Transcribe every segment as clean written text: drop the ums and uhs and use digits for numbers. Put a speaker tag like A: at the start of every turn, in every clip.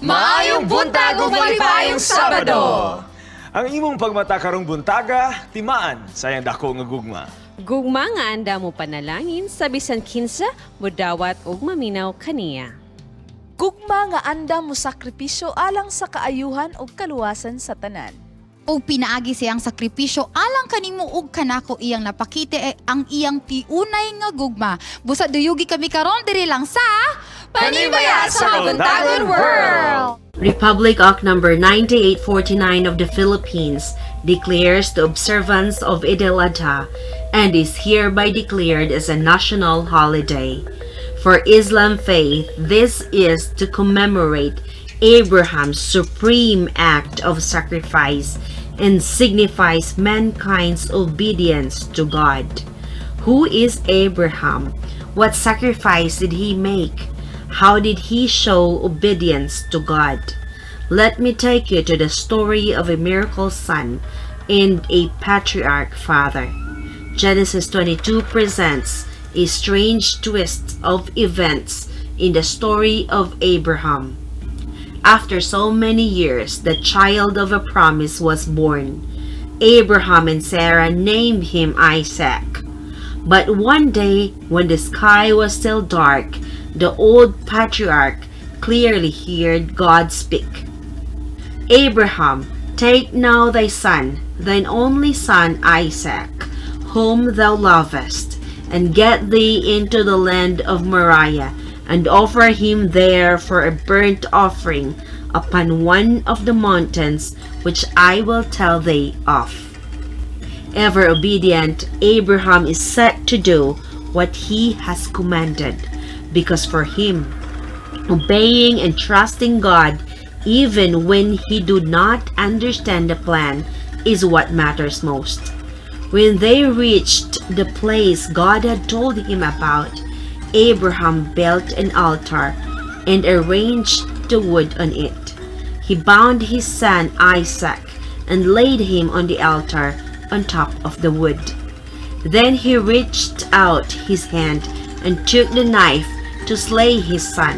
A: Maayong buntag ug malipayong Sabado!
B: Ang imong pagmata karong buntaga, timaan sa iyang dako nga gugma.
C: Gugma nga anda mo panalangin sa bisan kinsa mudawat ug maminaw kaniya.
A: Gugma nga andam mo sakripisyo alang sa kaayuhan ug kaluwasan sa tanan.
D: Ug pinaagi siyang sakripisyo alang kanimo ug kanako iyang napakita eh, ang iyang tiunay nga gugma. Busa duyugi kami karon diri lang sa
B: Panimaya sa Kabuntagon World!
E: Republic Act Number 9849 of the Philippines declares the observance of Eid al-Adha and is hereby declared as a national holiday. For Islam faith, this is to commemorate Abraham's supreme act of sacrifice and signifies mankind's obedience to God. Who is Abraham? What sacrifice did he make? How did he show obedience to God? Let me take you to the story of a miracle son and a patriarch father. Genesis 22 presents a strange twist of events in the story of Abraham. After so many years, the child of a promise was born. Abraham and Sarah named him Isaac. But one day, when the sky was still dark, the old patriarch clearly heard God speak. Abraham, take now thy son, thine only son Isaac, whom thou lovest, and get thee into the land of Moriah, and offer him there for a burnt offering upon one of the mountains which I will tell thee of. Ever obedient, Abraham is set to do what he has commanded, because for him, obeying and trusting God even when he do not understand the plan is what matters most. When they reached the place God had told him about, Abraham built an altar and arranged the wood on it. He bound his son Isaac and laid him on the altar on top of the wood. Then he reached out his hand and took the knife to slay his son.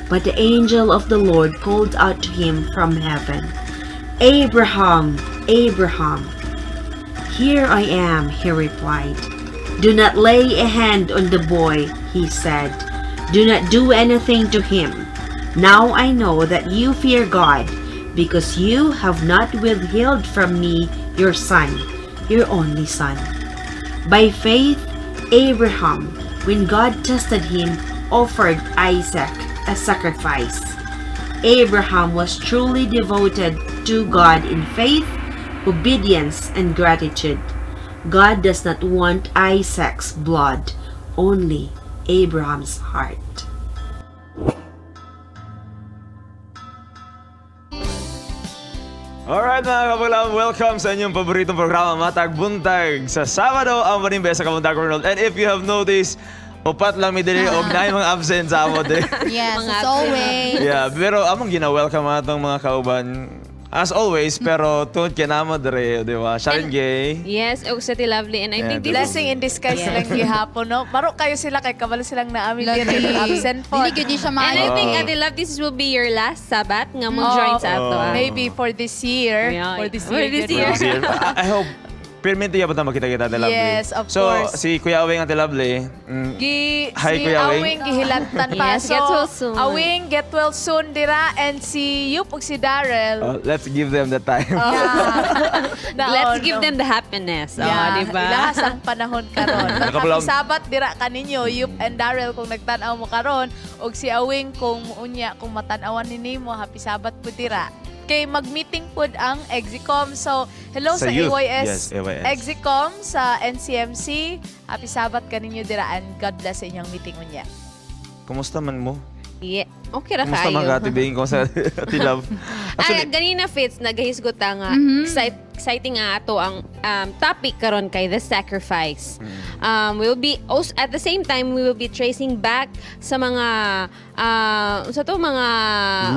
E: But the angel of the Lord called out to him from heaven, "Abraham, Abraham." "Here I am," he replied. "Do not lay a hand on the boy," he said. "Do not do anything to him. Now I know that you fear God, because you have not withheld from me your son, your only son." By faith, Abraham, when God tested him, offered Isaac a sacrifice. Abraham was truly devoted to God in faith, obedience, and gratitude. God does not want Isaac's blood, only Abraham's heart.
B: Alright, mga kapaglam, welcome sa inyong paboritong programa, Matag Buntag. Sa Sabado, ang Manimbaya sa Kabuntag World. And if you have noticed, upat lang mi diri og naay mga absent sa amo diri.
D: Yes,
C: Mga
D: as always.
B: Yeah, pero among gina-welcome atong mga kauban as always, pero tungod kay namo diri, di ba? Sharon Gay.
C: Yes, ug sa Lovely and I
B: Yeah,
C: think this is
A: Blessing in disguise lang gihapon, no? Maro kayo sila kay kabalo silang naamin
D: Lagi.
A: diri absent po.
D: Dili gyud ni siya
C: And I
D: maayo.
C: think, Ate Love, this will be your last Sabat nga mo join sa ato.
B: Oh.
C: Ah.
A: Maybe for this year.
C: Yeah.
A: For this
C: For
A: year.
C: this
A: gyud.
C: year.
B: This year. I hope Pirminti pa ta makita-kita, Ate Lovely.
A: Yes, of
B: so,
A: course.
B: Si Kuya Awing, Ate Lovely.
A: Gi,
B: Hi,
A: si
B: Kuya Awing.
A: Awing gihilantan pa.
C: Yes,
A: So,
C: get well soon.
A: Awing, get well soon dira. And si Yup ug si Darrell.
B: Let's give them the time.
A: Na,
C: Let's
A: oh,
C: give
A: no.
C: them the happiness.
A: Yeah,
C: Oh, di ba?
A: Ilahas ang panahon karon. But happy
B: Nakapulam.
A: Sabat dira kaninyo, Yup and Darrell, kung nagtan-aw mo karon ug si Awing kung unya kung matan-awan ni nimo, happy Sabat pud dira. Kay mag-meeting pud ang Exicom. So, hello
B: Sa
A: sa,
B: youth.
A: AYS,
B: Yes, AYS.
A: Exicom sa NCMC. Happy Sabat kaninyo dira and God bless sa inyong meeting unya.
B: Kumusta man mo?
C: Yeah. Okay ra
B: Kumusta
C: kayo.
B: man ka, Ate Bing? Kumusta, Ate Love?
C: Ay, ganina Fitz, nagahisgot ta nga. Exciting nga ato ang topic karon kay the sacrifice. We will be also, at the same time we will be tracing back sa mga sa to mga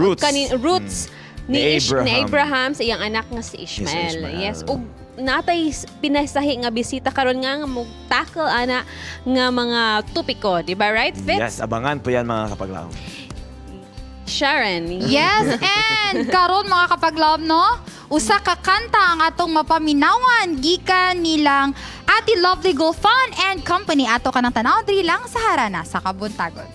B: Roots.
C: Roots ni,
B: Ni
C: ni
B: Abraham.
C: Abraham sa iyang anak nga si Ishmael.
B: Ishmael.
C: Yes, ug natay pinasahi nga bisita karon nga nga mo tackle ana nga mga topiko, di ba, right, Fitz?
B: Yes, abangan po yan, mga kapaglaom.
C: Sharon.
D: Yes, and karon mga kapaglaom, no? Usa ka kanta ang atong mapaminawan gikan nilang Ate Lovely Gulfan and Company, ato kanang tanaw diri lang sa Harana sa Kabuntagon.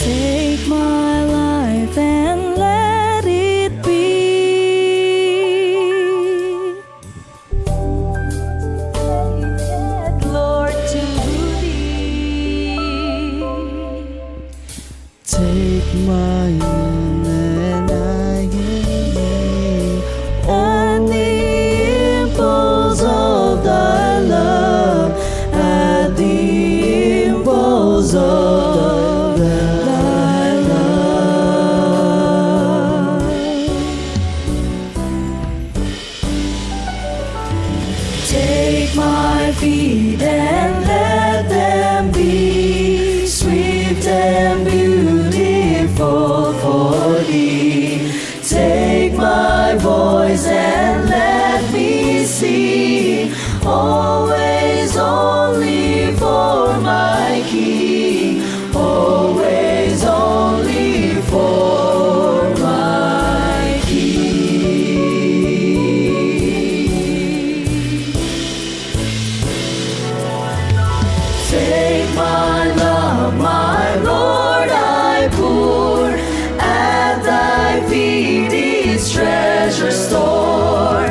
F: Take my life and let it be. Lord, to thee.
G: Take my hand and I am thee.
F: At the impulse of thy love, at the impulse of thy love. Take my feet and let them be swift and beautiful for thee. Take my voice and let me sing always only for my King, always only for my King. Take my love, my Lord, I pour at thy feet its treasure store.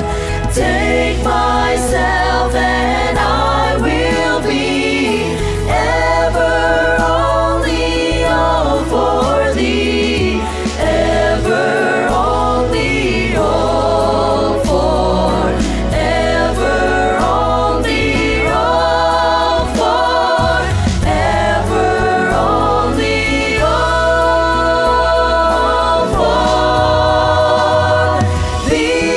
F: Take myself and I will be ever only all for thee, ever only all for, ever only all for, ever only all for thee.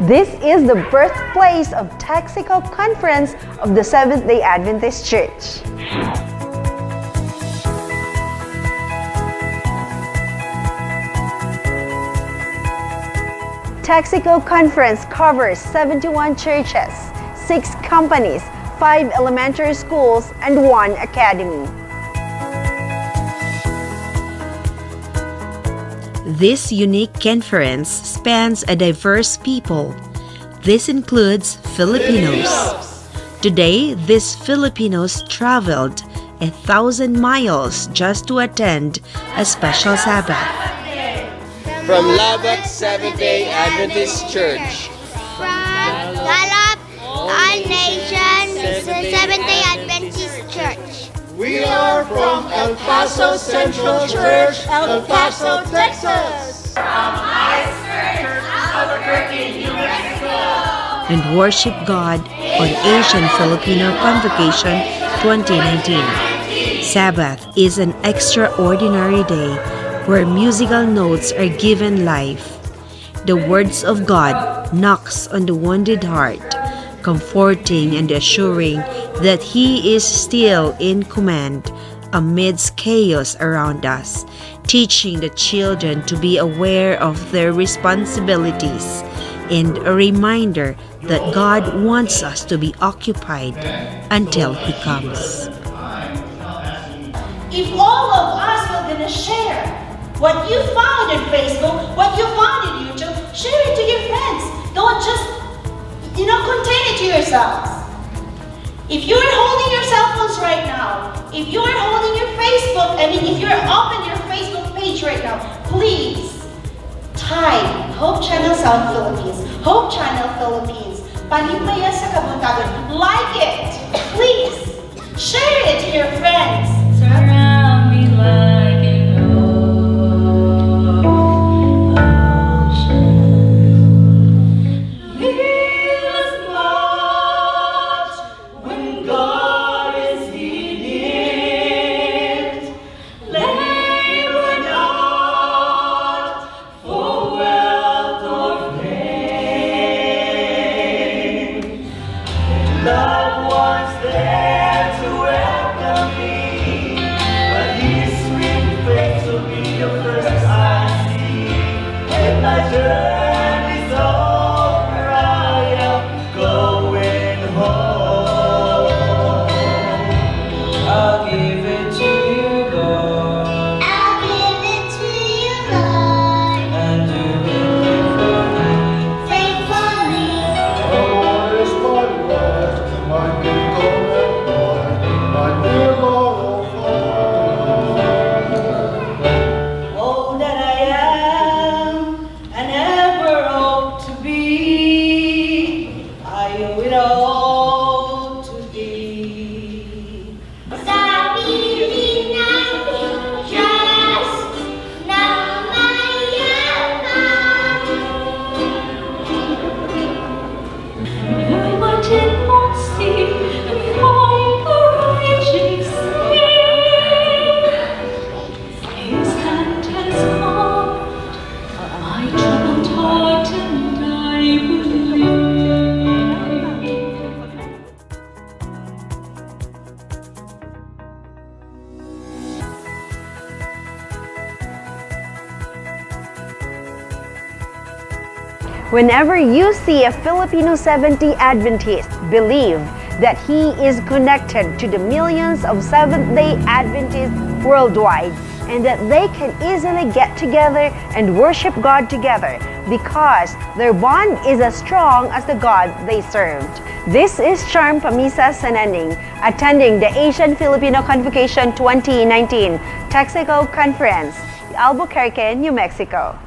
H: This is the birthplace of Texico Conference of the Seventh-day Adventist Church. Texico Conference covers 71 churches, 6 companies, 5 elementary schools, and 1 academy.
E: This unique conference spans a diverse people. This includes Filipinos. Today, these Filipinos traveled 1,000 miles just to attend a special Sabbath.
I: From Lubbock Seventh-day Adventist Church.
J: From Gallup All Nations Seventh-day Adventist Church.
I: We are from El Paso Central Church, El Paso, Texas.
E: And worship God on Asian Filipino Convocation 2019. Sabbath is an extraordinary day where musical notes are given life. The words of God knocks on the wounded heart, comforting and assuring that He is still in command amidst chaos around us, teaching the children to be aware of their responsibilities and a reminder that God wants us to be occupied until He comes.
K: If all of us were gonna share what you found on Facebook, what you found in YouTube, share it to your friends. Don't just contain it to yourselves. If you're holding your cell phones right now, if you're holding your Facebook, I mean, if you're open your Facebook page right now, please type Hope Channel South Philippines, Hope Channel Philippines, Panimaya sa Kabuntagon. Like it, please. Share it to your friends.
F: Surround me like an ocean. Lead us
H: Whenever you see a Filipino Seventh-day Adventist, believe that he is connected to the millions of Seventh-day Adventists worldwide and that they can easily get together and worship God together because their bond is as strong as the God they served. This is Charm Pamisa Sananing, attending the Asian Filipino Convocation 2019 Texico Conference, Albuquerque, New Mexico.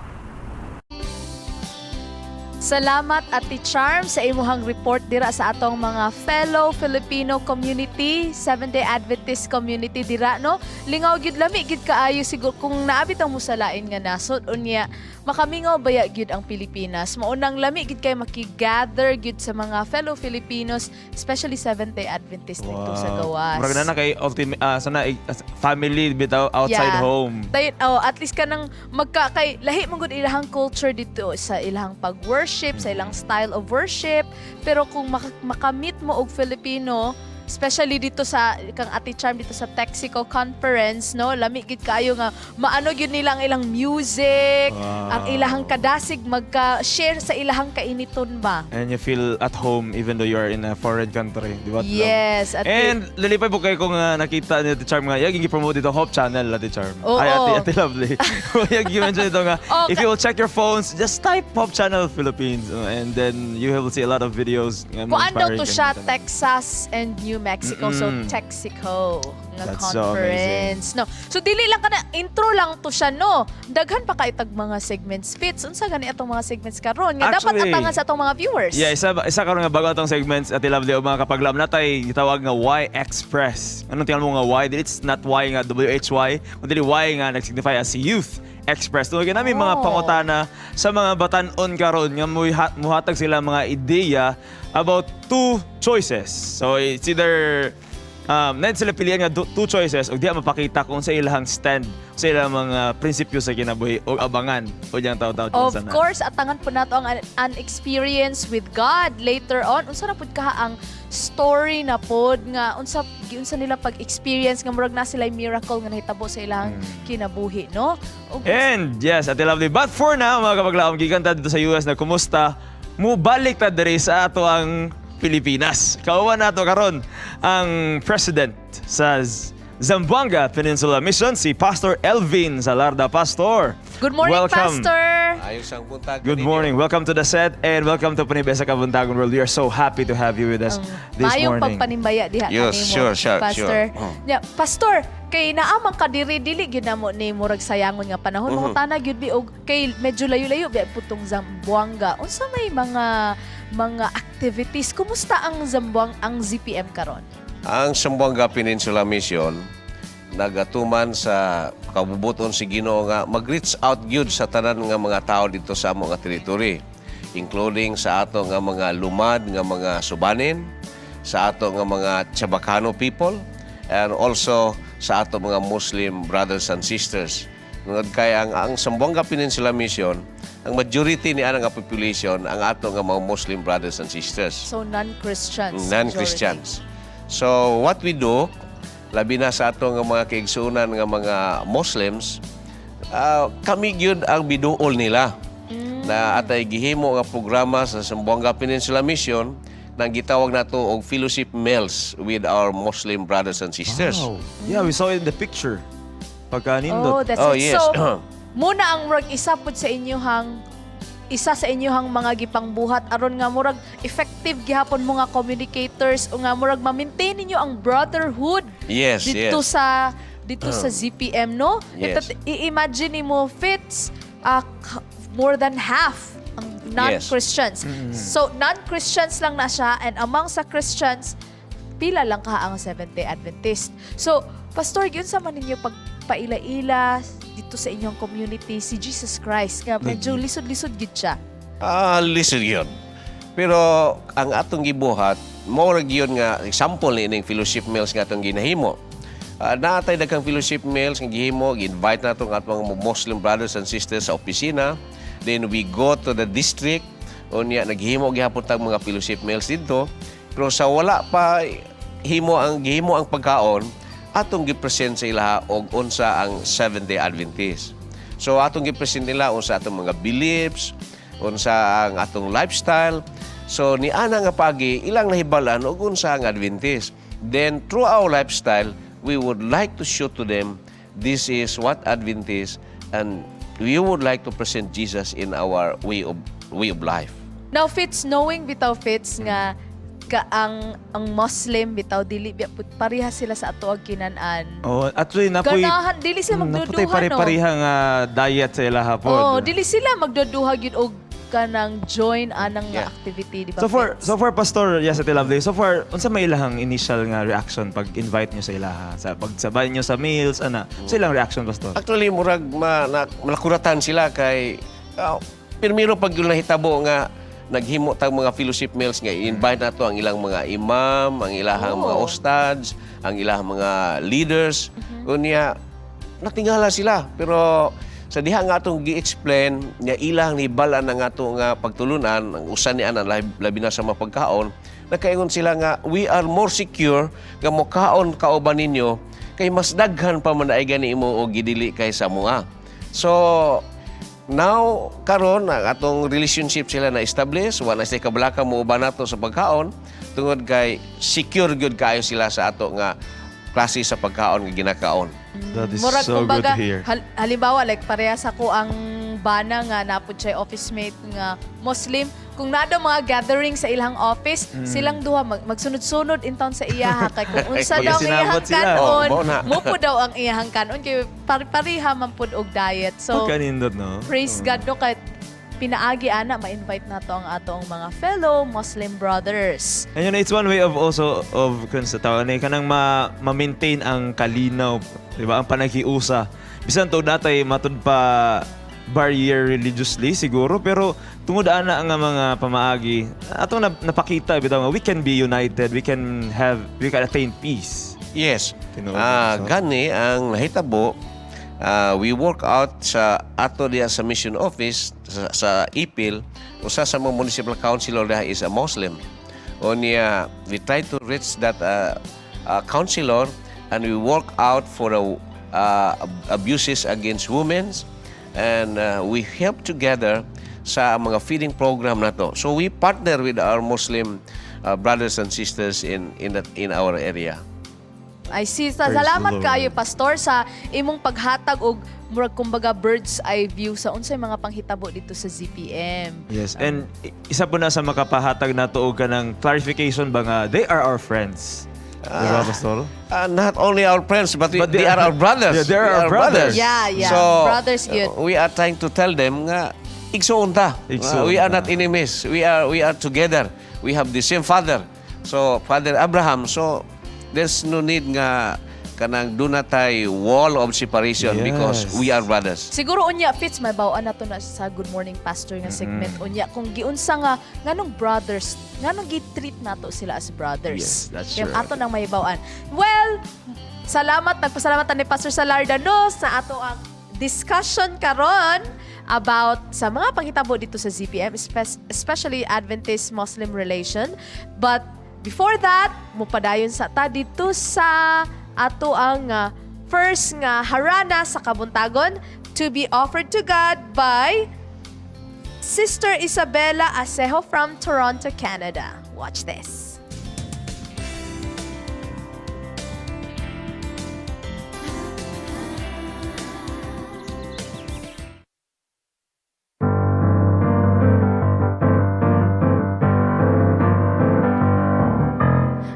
A: Salamat, Ate Charm, sa imuhang report dira sa atong mga fellow Filipino community, Seventh-day Adventist community dira, no? Lingaw gyud, lami gyud kaayo siguro kung naa bitaw mo sa lain nga nasod unya makamingaw baya gyud ang Pilipinas. Maunang lami gyud kay maki-gather gyud sa mga fellow Filipinos, especially Seventh-day Adventist dito sa gawas.
B: Murag na na kay ultimate sana family bitaw outside home.
A: Tayo, oh, at least kanang magka kay lahi man gud ilahang culture dito sa ilahang pag-worship, sa ilang style of worship. Pero kung makamit mo og Filipino, especially dito sa kang Ate Charm dito sa Texico Conference, no, lami gid kaayo nga maano gyud nila ang ilang music, ang ilahang kadasig, magka-share sa ilahang kainiton ba.
B: And you feel at home even though you are in a foreign country, di ba?
A: Yes, Ate.
B: And lalipay po kayo kung nakita ni Ate Charm nga, yaging gi-promote dito Hope Channel, Ate Charm.
A: Oo.
B: Ay, Ate Lovely. Yaging gi-mention dito nga,
A: Oh,
B: if you will check your phones, just type Hope Channel Philippines and then you will see a lot of videos nga
A: Kuan daw
B: inspiring
A: to siya,
B: and-
A: Texas and New Mexico. So, Texico nga
B: That's so
A: conference. No. So, dili lang kana intro lang to siya, no. Daghan pa kay tag mga segments, Fits. Unsa gani atong mga segments karon nga dapat
B: Actually,
A: atangan sa atong mga viewers?
B: Yeah, isa karon nga bago atong segments, Ate Lovely, o mga kapaglam natay gitawag nga Y Express. Anong tingnan mo nga Y? Dili, it's not Y nga WHY, kundi Y nga nagsignify as Youth Express. Tungod kay namin mga pangutana sa mga batan-on karon nga muhatag sila mga ideya about two choices. So it's either na sila pilihan nga two choices ug diha mapakita kung sa ilahang stand, sa ilang mga prinsipyo sa kinabuhi o abangan o diyang taw-taw.
A: Of course, atangan po nato ang an experience with God later on. Unsa na pud ka ang story na pod nga unsa giunsa nila pag-experience nga murag na sila miracle nga nahitabo sa ilang kinabuhi, no?
B: And yes, Ate Lovely. But for now, mga kapaglaom, gikan ta dito sa US na kumusta, mubalik ta diri sa ato ang Pilipinas. Kauban nato karon ang president sa Zamboanga Peninsula Mission, si Pastor Elvin Salarda. Pastor,
A: Good morning,
B: welcome.
A: Pastor.
L: Ayos ang buntag.
B: Good morning. Welcome to the set and welcome to Panibesa sa Kabuntagon World. We are so happy to have you with us this
A: Maayong
B: morning.
A: pagpanimbaya diha
L: Yes,
A: kanimo,
L: sure.
A: Pastor.
L: Oh.
A: Yeah, Pastor, kay naa man ka diri, dili gyud namo ni murag sayangon nga panahon. Mangutana gyud bi og kay medyo layo-layo biya putong Zamboanga. Unsa may mga activities? Kumusta ang ZPM karon?
L: Ang Zamboanga Peninsula Mission nagatuman sa kabubuton si Ginoo nga mag-reach out gyud sa tanan nga mga tao dito sa amo nga territory, including sa ato nga mga lumad nga mga subanin, sa ato nga mga Chabacano people, and also sa ato mga Muslim brothers and sisters. Tungod kay ang Zamboanga Peninsula Mission, ang majority ni ana nga population ang ato nga mga Muslim brothers and sisters.
A: So non-Christians.
L: Non-Christians. So what we do, labi na sa ato nga mga kaigsuonan nga mga Muslims, kami gyud ang biduol nila. Na atay gihimo nga programa sa Zamboanga Peninsula Mission nang gitawag nato og fellowship meals with our Muslim brothers and sisters.
B: Wow. Yeah, we saw it in the picture. Pagkanindot.
A: Oh, that's
L: Oh,
A: it.
L: yes.
A: So, muna ang murag isa pud sa inyohang isa sa inyohang mga gipangbuhat aron nga murag effective gihapon mo nga communicators o nga murag ma-maintain ninyo ang brotherhood dito sa ZPM, no?
L: Yes.
A: I-imagine nimo, Fits, more than half ang non-Christians. So non-Christians lang na siya and among sa Christians pila lang ka ang Seventh-day Adventist. So, Pastor, yun sa man ninyo pagpaila-ila dito sa inyong community si Jesus Christ nga medyo lisod-lisod gid siya.
L: Ah, lisod yun. Pero ang atong gibuhat, mao ra gyud nga example ni ining fellowship meals nga atong ginahimo. Naa tay daghang fellowship meals nga gihimo, gi-invite nato ang atong mga Muslim brothers and sisters sa opisina. Then we go to the district. Unya naghimo gihapon tag mga fellowship meals didto. Pero sa wala pa himo ang gihimo ang pagkaon, atong gi-present sa ilaha og unsa ang Seventh-day Adventist. So atong gi-present nila unsa atong mga beliefs, unsa ang atong lifestyle. So ni ana nga pagi ilang nahibalan og unsa ang Adventist. Then through our lifestyle, we would like to show to them this is what Adventist, and we would like to present Jesus in our way of life.
A: Now, Fitz, knowing bitaw, Fitz, nga ka ang Muslim bitaw dili biya pud pareha sila sa ato ang kinan-an.
B: Oh, actually napoy
A: Ganahan dili sila
B: Napoy
A: magduduha, no.
B: pare-pareha nga diet sa ilaha pod.
A: Oh, dili sila magduduha gyud og kanang join anang nga activity, di ba?
B: So far,
A: Fitz?
B: so far, Pastor, yes, Ate Lovely. So far, unsa may ilahang initial nga reaction pag invite nyo sa ilaha, sa pagsabay nyo sa meals, ana? Sa ilang reaction, Pastor?
L: Actually, murag malakuratan sila kay pirmiro pag yung nahitabo nga naghimo tag mga fellowship meals nga i-invite nato ang ilang mga imam, ang ilahang mga ustads, ang ilang mga leaders. Unya natingala sila, pero sa diha nga atong gi-explain nga ilang nibal-an ang ato nga pagtulunan, ang usa ni ana labi na sa mga pagkaon, nakaingon sila nga we are more secure nga mokaon kauban ninyo kay mas daghan pa man ay gani imo og gidili kaysa mga. So now karon ang atong relationship sila na establish, wala sila kabalaka mo uban nato sa pagkaon tungod kay secure gyud kaayo sila sa ato nga klase sa pagkaon nga ginakaon.
B: That is
A: Murag
B: so good
A: kumbaga,
B: to hear.
A: Halimbawa like parehas ako ang bana nga napud siya office mate nga Muslim, kung naa daw mga gathering sa ilang office, silang duha magsunod-sunod in town sa iyaha kay kung unsa daw ang iyahang
B: Magsinabot sila.
A: kanon,
L: Oh, mao na.
A: mo po daw ang iyahang kanon kay pare-pareha man pud og diet. So
B: Pagkanindot, no?
A: praise God, no, kay pinaagi ana ma-invite nato ang atong mga fellow Muslim brothers.
B: And yun, it's one way of also of kun sa tawag ni kanang ma-maintain ang kalinaw, di ba? Ang panaghiusa. Bisan to natay matud pa barrier religiously siguro, pero tungod ana nga mga pamaagi atong napakita bitaw nga we can be united, we can attain peace.
L: Yes.
B: Tinuod.
L: Gani ang nahitabo, we work out sa ato diya sa mission office sa Ipil, usa sa mga municipal councilor diha is a Muslim. Unya we try to reach that councilor and we work out for the abuses against women and we help together sa mga feeding program nato. So we partner with our Muslim brothers and sisters in our area.
A: I see. Sa
B: Praise the
A: salamat
B: Lord.
A: kaayo, Pastor, sa imong paghatag og murag kumbaga bird's eye view sa unsay mga panghitabo dito sa ZPM.
B: Yes, and isa po na sa makapahatag nato og kanang clarification ba nga they are our friends. Di ba, Pastor?
L: Not only our friends, but
B: But
L: they are our brothers.
B: Yeah, they are
L: They
B: our brothers.
A: Yeah.
L: So,
A: Brothers yun.
L: We are trying to tell them nga, igsoon ta.
B: Igsoon
L: We are
B: ta.
L: not enemies. We are together. We have the same father. So, Father Abraham. So, there's no need nga kanang doon na tay wall of separation because we are brothers.
A: Siguro unya, Fitz, may bawaan na to na sa Good Morning Pastor nga segment unya kung giunsa nga nganong brothers, nganong gi-treat nato sila as brothers.
B: Yes, that's
A: Kaya
B: true.
A: ato nang may bawaan. Well, salamat, nagpasalamat ni Pastor Salardano sa ato ang discussion karon about sa mga panghitabo dito sa ZPM, especially Adventist Muslim relation. But before that, mupadayon sa ta dito sa ato ang first nga harana sa kabuntagon to be offered to God by Sister Isabella Asejo from Toronto, Canada. Watch this.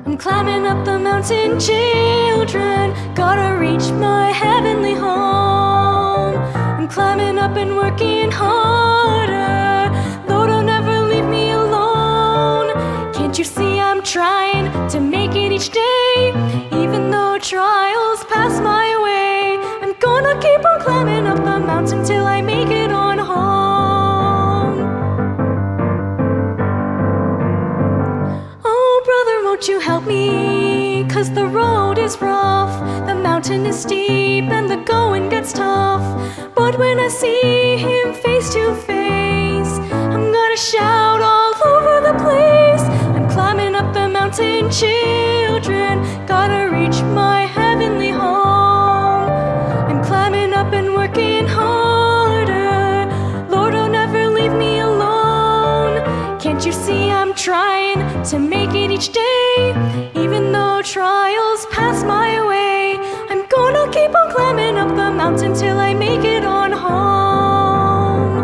F: I'm climbing up the mountain, children. Gotta reach my heavenly home. I'm climbing up and working harder. Lord, don't ever leave me alone. Can't you see I'm trying to make it each day? Even though trials pass my way, I'm gonna keep on climbing up the mountain till I make it on home. Oh, brother, won't you help me? 'Cause the road is rough, the mountain is steep, and the going gets tough. But when I see him face to face, I'm gonna shout all over the place. I'm climbing up the mountain, children, gotta reach my heavenly home. I'm climbing up and working harder. Lord, don't ever leave me alone. Can't you see I'm trying to make it each day? Even though trials pass my way, I'm gonna keep on climbing up the mountain till I make it on home.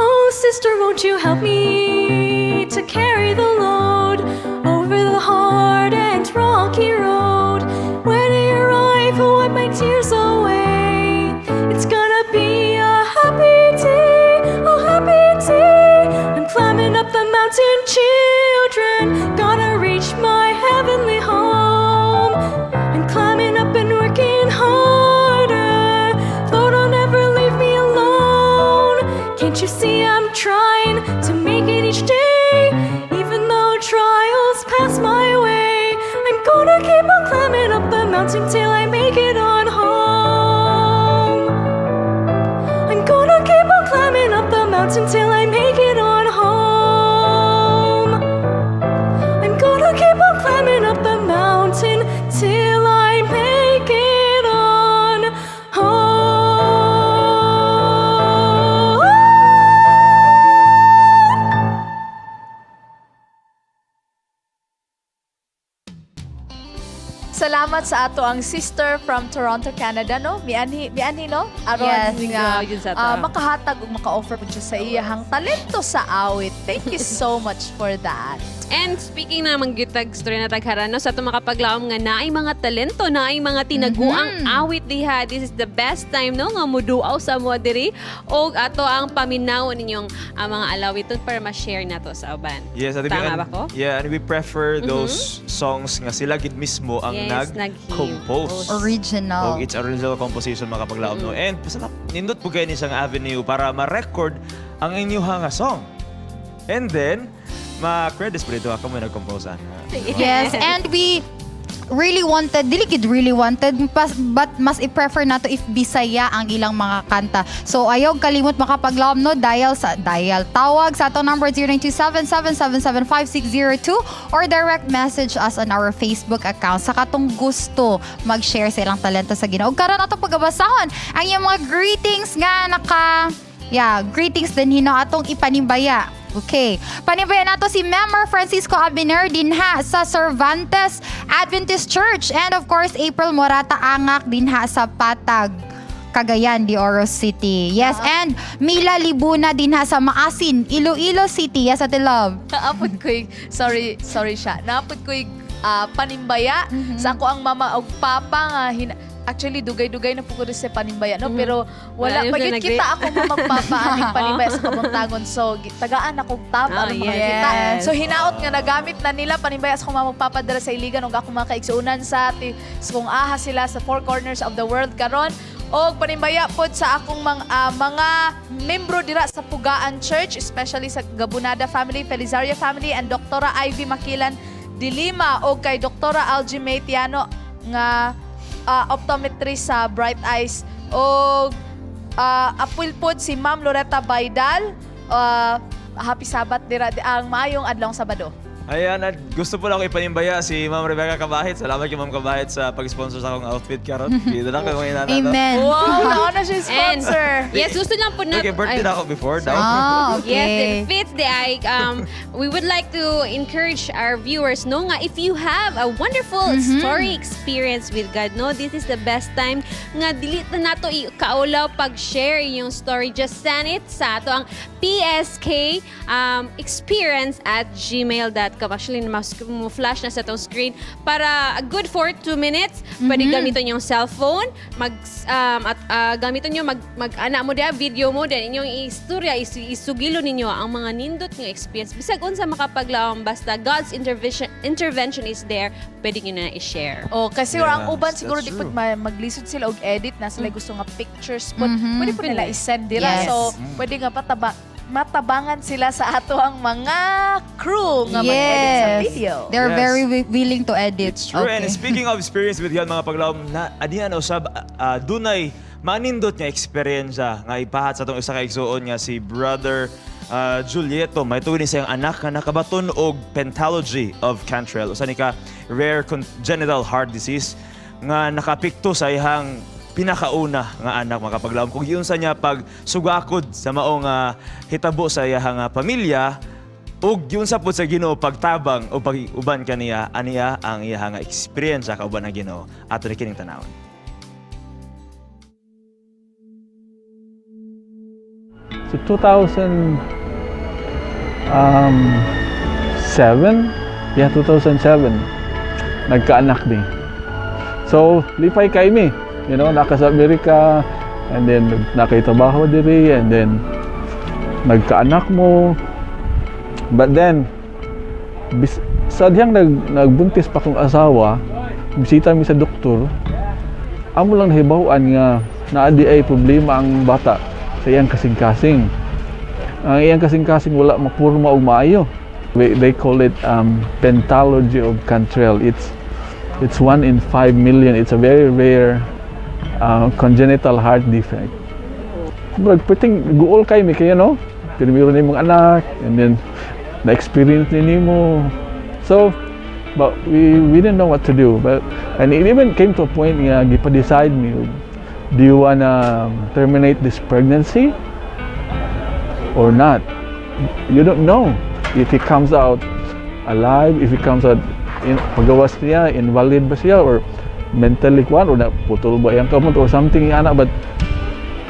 F: Oh, sister, won't you help me to carry the load over the hard and rocky road? When I arrive, wipe my tears away. It's gonna be a happy day, a happy day. I'm climbing up the mountain, children, gonna reach my heavenly home. I'm climbing up and working harder. Lord, will never leave me alone. Can't you see I'm trying to make it each day? Even though trials pass my way, I'm gonna keep on climbing up the mountain till I make it on home. I'm gonna keep on climbing up the mountain till I make it on home. I'm gonna keep on climbing up the mountain till I make it on home.
A: Salamat sa ato ang sister from Toronto, Canada, no? Mianhi, mianhi, no? Aron
D: Yes.
A: nga
C: Yun sa ato.
A: Makahatag ug maka-offer pud siya sa iyahang talento sa awit. Thank you so much for that.
C: And speaking na manggitag story na tagharano sa atong makapaglaom nga naay mga talento, naay mga tinaguang awit diha. This is the best time, no, nga muduaw sa mo diri og ato ang paminaw ninyong mga alawiton para ma-share nato sa uban.
B: Yes, ate
C: Tama
B: and,
C: ba ko?
B: Yeah, and we prefer those songs nga sila gid mismo ang nag-compose.
D: Original.
B: Og it's original composition, mga kapaglaom, no. And basta nindot po kayo ni siyang avenue para ma-record ang inyong nga song. And then, ma-credits po dito ako mo nag-compose ana.
D: Yes, and we really wanted, dili gid really wanted, but mas i-prefer nato if Bisaya ang ilang mga kanta. So ayaw kalimot makapaglaom, no, dial sa dial tawag sa atong number 0927-777-5602 or direct message us on our Facebook account sa katong gusto mag-share sa ilang talento sa Ginoo. Ug karon atong pagabasahon ang iyong mga greetings nga naka yeah, greetings din hino atong ipanimbaya. Okay. Panimbaya nato si Member Francisco Abiner dinha sa Cervantes Adventist Church and of course April Morata Angak dinha sa Patag, Cagayan de Oro City. Yes, and Mila Libuna dinha sa Maasin, Iloilo City. Yes, Ate Love.
A: Naapod ko'y, sorry, sorry siya. Naapod ko'y panimbaya sa ako ang mama og papa nga actually dugay-dugay na po ko rin sa panimbaya, no, pero wala
C: Wala
A: pa
C: yung
A: gyud
C: nagre-
A: kita ako mama ug papa aning panimbaya sa kabuntagon, so tagaan akong tab aron makakita. So hinaot nga nagamit na nila panimbaya sa akong mama ug papa dira sa Iligan ug akong mga kaigsuonan sa kung aha sila sa four corners of the world karon, og panimbaya pod sa akong mga membro dira sa Pugaan Church, especially sa Gabunada family, Felizaria family, and Doktora Ivy Makilan Dilima, og kay Doktora Algie May Tiano nga optometrist sa Bright Eyes, og apil pod si Ma'am Loretta Baydal. Happy Sabbath dira, ang maayong adlong Sabado.
B: Ayan, at gusto po lang ako ipanimbaya si Ma'am Rebecca Kabahit. Salamat kay Ma'am Kabahit sa pag-sponsor sa akong outfit karon. Dito lang kayo mga inana.
D: Amen.
A: Wow, naona siya
C: And,
A: sponsor.
C: yes, gusto lang po na
B: Okay, birthday na ako before daw.
D: Ah, okay.
C: Yes, it fits the eye. We would like to encourage our viewers, no, nga if you have a wonderful story experience with God, no, this is the best time nga dili na nato kaulaw pag-share yung story. Just send it sa ato ang pskexperience@gmail.com. Actually, mas mo flash na sa atong screen para a good for 2 minutes. Pwede gamiton yung cellphone, mag at gamiton nyo mag mag ana mo diha video mo then inyong istorya isugilo ninyo ang mga nindot nga experience bisag unsa, makapaglaom, basta God's intervention intervention is there, pwede nyo na i-share.
A: Oh, kasi ang uban siguro
B: That's
A: di pud
B: true.
A: maglisod sila og edit na sila gusto nga pictures pud. Pwede pud nila i-send dira. So, pwede nga matabangan sila sa ato ang mga crew nga mag-edit sa video.
D: They're very willing to edit.
B: It's true. And
D: Okay.
B: speaking of experience with God, mga paglaom, na adihan usab dunay manindot nga experience nga ipahat sa atong usa ka igsuon nga si Brother Julieto. May tuod ni siyang anak nga nakabaton og pentalogy of Cantrell. Usa ni ka rare congenital heart disease nga nakapikto sa iyang pinakauna nga anak, mga kapaglaom, kung giunsa niya pag sugakod sa maong hitabo sa iyang pamilya ug giunsa pud sa Ginoo pagtabang o pag-uban kaniya. Aniya ang iyang nga experience sa kauban ng Ginoo. Ato ni kining tanawon.
M: So 2007, yeah, 2007, nagkaanak mi. So, lipay kay mi. Naka sa Amerika, and then nakay trabaho diri, and then nagkaanak mo. But then, sa dihang nagbuntis pa kong asawa, bisita mi sa doktor, amo lang nahibaw-an nga naa diay problema ang bata sa iyang kasing-kasing. Ang iyang kasing-kasing wala mapurma og maayo. They call it pentalogy of Cantrell. It's 1 in 5 million. It's a very rare congenital heart defect. Murag perting guol kay mi kayo, no? Primero ni mong anak and then na-experience ni nimo. So, but we didn't know what to do. But and it even came to a point nga gipa-decide mi, do you wanna terminate this pregnancy or not? You don't know if he comes out alive, if he comes out in, pagawas niya, invalid ba siya or mentally kwan or na putol ba iyang kamot or something ana. But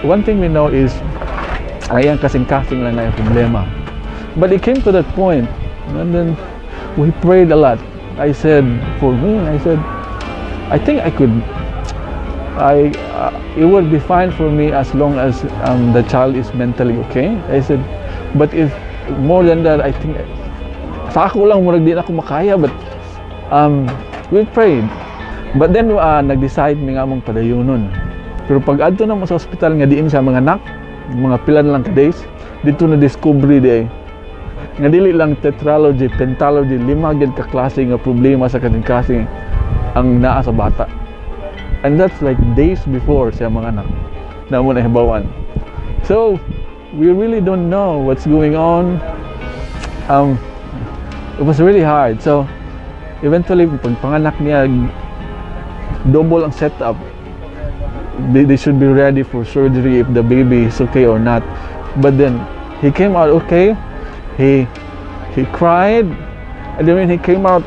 M: one thing we know is ang iyang kasing-kasing lang na yung problema. But it came to that point and then we prayed a lot. I said, for me, I said, I think I could I it would be fine for me as long as the child is mentally okay. I said, but if more than that, I think sa ako lang, murag di na ako makaya. But we prayed. But then nag-decide mi nga among padayonon. Pero pag adto na mo sa ospital nga diin sa mga anak, mga pila na lang ka days, dito na discovery di nga dili lang tetralogy, pentalogy, lima gyud ka klase nga problema sa kasing-kasing ang naa sa bata. And that's like days before siya mga anak na mo nahibawan. So, we really don't know what's going on. It was really hard. So, eventually, pag panganak niya, double ang setup. They should be ready for surgery if the baby is okay or not. But then, he came out okay. He cried. And then when he came out,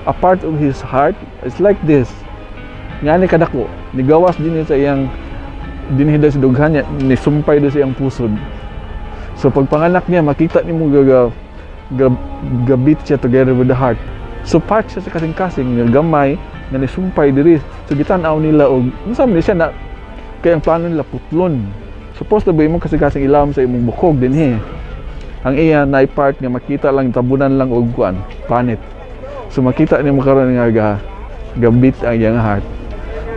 M: a part of his heart, it's like this. Nga ni kadako, nigawas din sa iyang dinhi daw sa dughan niya, nisumpay daw sa iyang pusod. So pagpanganak niya, makita nimo gaga ga, gabit siya together with the heart. So part siya sa kasing-kasing nga gamay nga nisumpay diri. So gitan-aw nila og unsa man ni siya na kay ang plano nila putlon. Supposed to be imong kasing-kasing ilawom sa imong bukog dinhi. Ang iya na part nga makita lang, tabunan lang og kuan, panit. So makita nimo karon nga ga gabit ang iyang heart.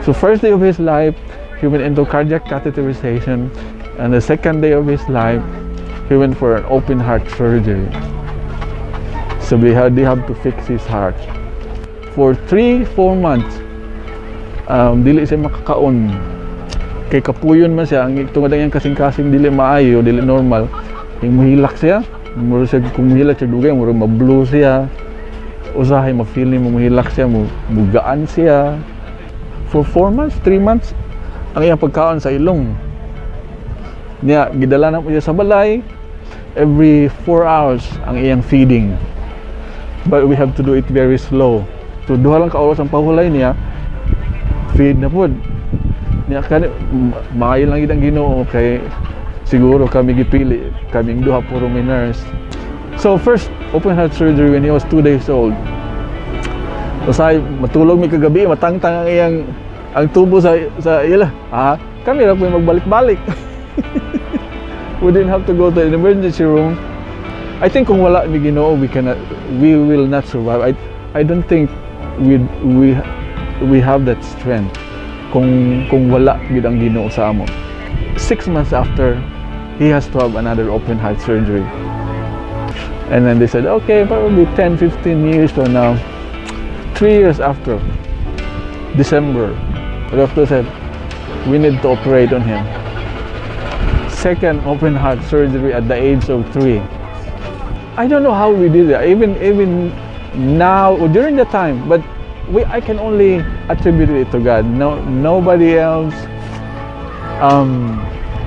M: So first day of his life, he went into cardiac catheterization, and the second day of his life, he went for an open heart surgery. So they have to fix his heart. For 3, 4 months, dili siya makakaon. Kay kapuyon man siya, ang tungod ang iyang kasing-kasing dili maayo, dili normal, yung muhilak siya, mura siya, kung muhilak siya dugay, mura ma-blue siya. Usahay ma-feel mo muhilak siya, mugaan siya. For 4 months, 3 months, ang iyang pagkaon sa ilong. Niya, gidala na po siya sa balay, every 4 hours ang iyang feeding. But we have to do it very slow. So duha lang ka oras ang pahulay niya, feed na pod. Niya kani maayo lang gid ang Ginoo kay siguro kami gipili, kaming duha puro may nurse. So first open heart surgery when he was 2 days old. Usahay matulog mi kagabi, matangtang ang iyang ang tubo sa ila. Ah, kami ra po magbalik-balik. We didn't have to go to the emergency room. I think kung wala ni Ginoo, we will not survive. I don't think we have that strength kung wala gid ang Ginoo sa amo. 6 months after, he has to have another open heart surgery. And then they said, "Okay, probably 10, 15 years from now." 3 years after, December, the doctor said, "We need to operate on him." Second open heart surgery at the age of 3. I don't know how we did it, even now or during the time, but We I can only attribute it to God. No, nobody else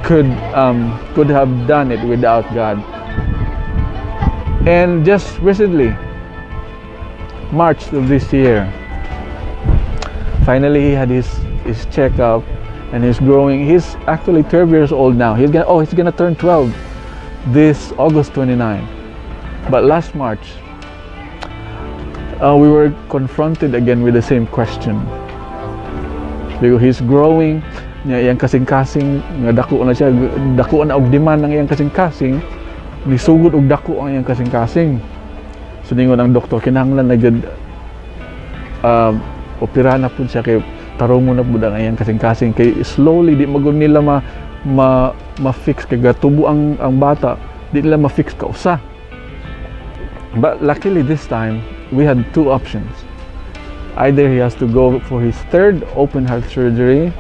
M: could have done it without God. And just recently, March of this year, finally he had his checkup and he's growing. He's actually 12 years old now. He's gonna turn 12 this August 29. But last March, we were confronted again with the same question. Because he's growing, niya iyang kasing-kasing nga dako na siya, dako na og demand ang iyang kasing-kasing, nisugod og dako ang iyang kasing-kasing. So ningon ang doktor, kinahanglan na gyud opera na pud siya kay tarungon na pud ang iyang kasing-kasing, kay slowly di magud nila ma ma-fix kay gatubo ang bata, di nila ma-fix kausa. But luckily this time we had two options. Either he has to go for his third open heart surgery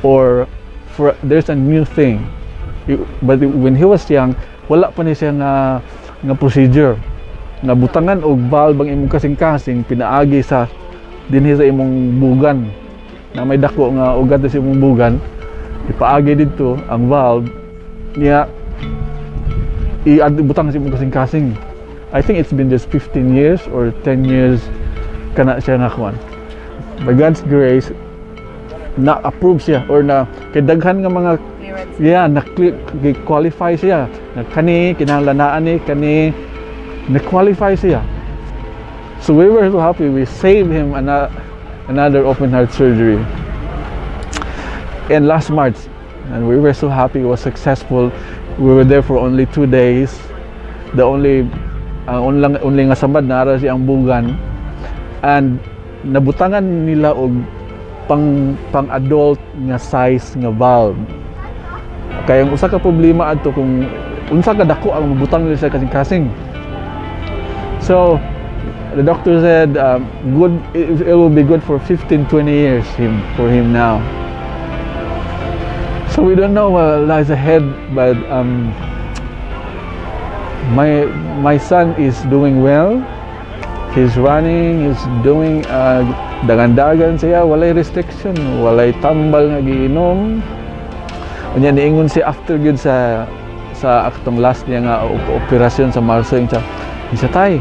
M: or for there's a new thing. But when he was young, wala pa ni siya nga procedure. Nga butangan og valve ang imong kasing-kasing pinaagi sa dinhi sa imong bugan. Na may dako nga ugat sa imong bugan, ipaagi didto ang valve niya, i-butang sa imong kasing-kasing. I think it's been just 15 years or 10 years kana siya nga kuan. By God's grace, na-approve siya or na kay daghan nga mga, yeah, na qualify siya na kani kinahanglan ni kani, na qualify siya. So we were so happy. We saved him another open heart surgery. And last March, and we were so happy it was successful. We were there for only 2 days. The only ang only nga samad naa ra siyang bugan and nabutangan nila og pang adult nga size nga valve. Kay ang usa ka problema adto kung unsa ka dako ang mabutang nila sa kasing-kasing. So the doctor said good, it will be good for 15 20 years him for him now. So we don't know what lies ahead, but my son is doing well. He's running, he's doing dagan-dagan siya, walay restriction, walay tambal nga giinom. Unya niingon siya after gyud sa aktong last niya nga operasyon sa Marso, yung siya, "Tay,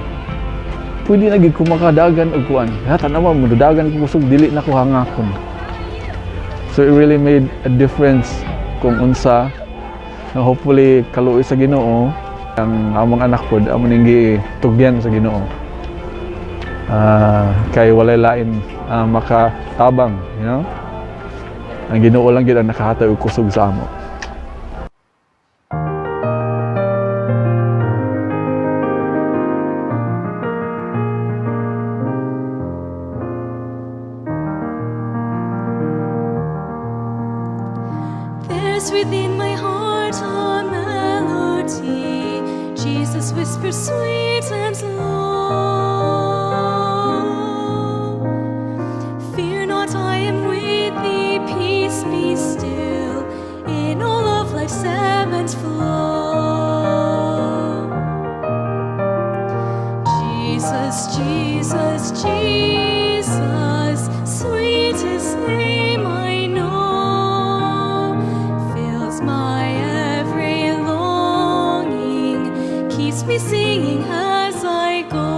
M: pwede na gyud ko makadagan og kuan. Ha, tanawa mo, dagan ko kusog, dili na ko hangakon." So it really made a difference kung unsa na hopefully kaluoy sa Ginoo ang among anak pod amo ning gitugyan sa Ginoo. Ah, kay walay lain makatabang. Ang Ginoo lang gyud ang nakahatag og kusog sa amo.
F: There's within my heart a melody. Jesus whispers sweet and low. Fear not, I am with thee. Peace be still. In all of life's ebb and flow. Jesus, Jesus, Jesus, sweetest name I know, fills my every longing, keeps me singing as I go.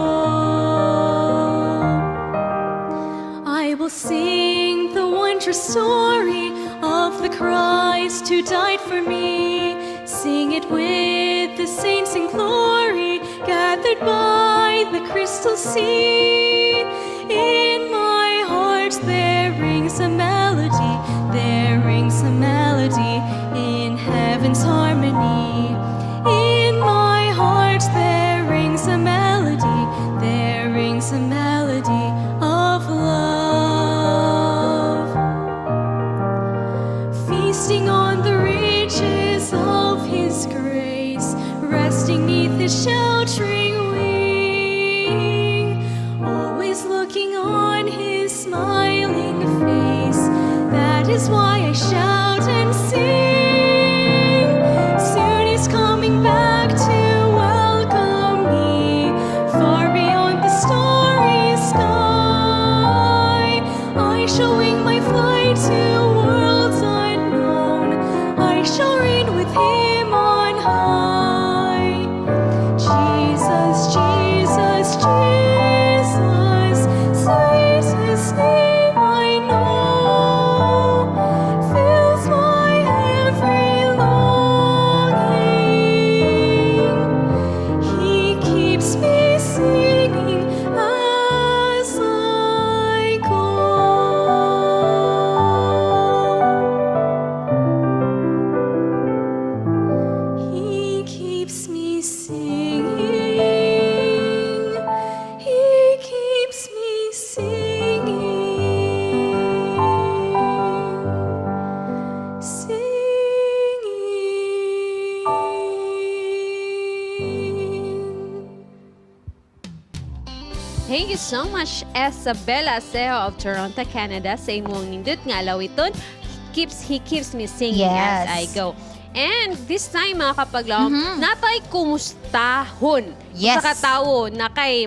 F: I will sing the wondrous story of the Christ who died for me. Sing it with the saints in glory, gathered by the crystal sea. In my heart there rings a melody, there rings a melody in heaven's harmony. In my heart there rings a melody, there rings a melody of love. Feasting on the riches of His grace, resting neath His sheltering wing, always looking
C: Thank you so much, Isabella Seho of Toronto, Canada, sa imong nindot nga alawiton. He keeps me singing as I go. And this time, mga kapaglaom, natay kumustahon. Sa katawo na kay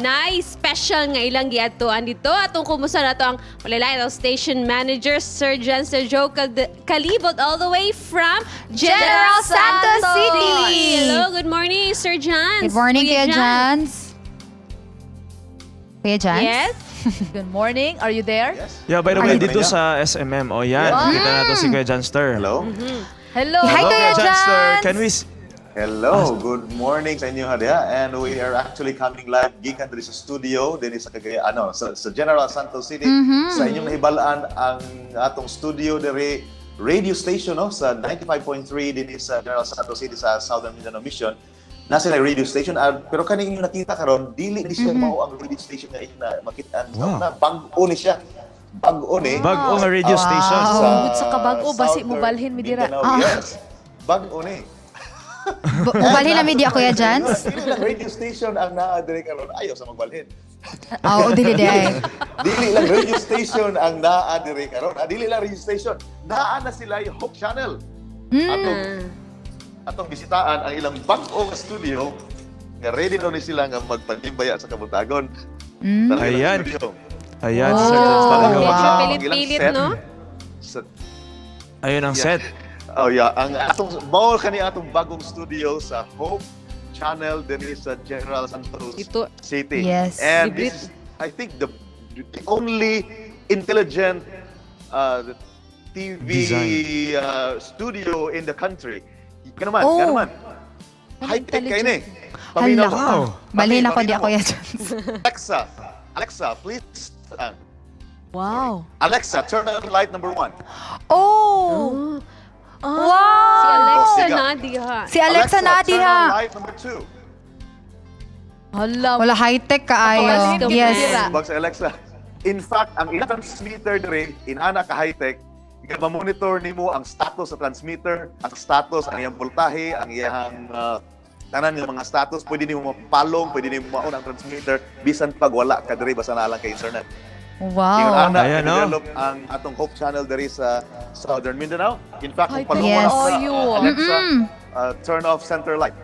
C: naay special nga ilang giadtuan dito. Atong kumusta nato ang malalain ang station manager, Sir John Sir Joe Calibot, all the way from
D: General Santos City.
C: Hello, good morning, Sir John.
D: Good morning, Kuya Jans. Kuya Jans?
C: Yes.
A: Good morning. Are you there?
B: Yeah, by the way,
A: Are you-
B: dito sa SMM, oh yan, kita na to si Kuya Janster.
N: Hello?
A: Hello.
D: Hi, Kuya
B: Janster.
D: Jans.
B: Can we
N: Hello, good morning sa inyo diha. And we are actually coming live gikan diri sa studio dinhi sa Cagayan, ano, sa General Santos City. Sa inyong nahibalaan ang atong studio diri, radio station, no, sa 95.3 dinhi sa General Santos City sa Southern Mindanao Mission. Nasa sila radio station, pero kani inyong nakita karon, dili ni siya mao ang radio station nga inyong na makitaan. Na bag-o ni siya. Bag-o ni.
B: Bag-o nga radio station.
N: Sa
A: Tungod sa kabag-o, basi
N: Southern
A: mobalhin mi dira.
N: Mindanao, yes. Bag-o ni.
D: Mubalhin na media, Kuya Jans?
N: Dili lang radio station ang naa diri karon, ayaw sa magbalhin.
D: Oo, dili di ay.
N: Dili lang radio station ang naa diri karon. Dili lang radio station. Naa na sila yung Hope Channel. Atong bisitaan ang ilang bag-o nga studio nga ready na ni sila nga magpanimbaya sa kabutagon. Tara, ilang
B: Ayan.
N: studio.
B: Ayan, si Sir Janster.
N: Wow.
C: Medyo
N: Ang ilang
C: pilit-pilit,
N: set.
C: no?
B: Ayun ang set.
N: Oh yeah, ang atong mao kani atong bagong studio sa Hope Channel dinhi sa General Santos
C: Ito.
N: City.
D: Yes.
N: And this is, I think, the only intelligent TV
B: Design.
N: Studio in the country. Ganaman,
D: Oh.
N: ganaman. High-tech kay ni.
D: Hala
N: Paminaw
D: ka.
N: mo.
B: Wow.
D: Balhin ako di
N: Paminaw mo.
D: Kuya Jans.
N: Alexa, Alexa, please. Alexa, turn on light number 1.
D: Oh! Wow!
C: Si Alexa
N: Oh, siga.
C: na diha.
D: Si Alexa na
N: turn
D: diha.
N: on light number 2.
A: Hala.
D: Wala, high-tech kaayo.
A: Pabalhin
D: Yes.
A: dira.
N: Bag sa Alexa. In fact, ang ilang transmitter dire, inana ka high-tech, nga ma-monitor nimo ang status sa transmitter, ang status, ang iyang voltahe, ang iyang tanan nga mga status, pwede nimo mapalong, pwede nimo maon ang transmitter bisan pag wala ka dire, basta naa lang kay internet. Ingon ana,
B: Ayan, no?
N: develop ang atong Hope Channel diri sa Southern Mindanao. In fact, kung
A: High-tech
N: palungon
D: Yes.
N: ako sa
A: Ayo.
N: Alexa, turn off center light.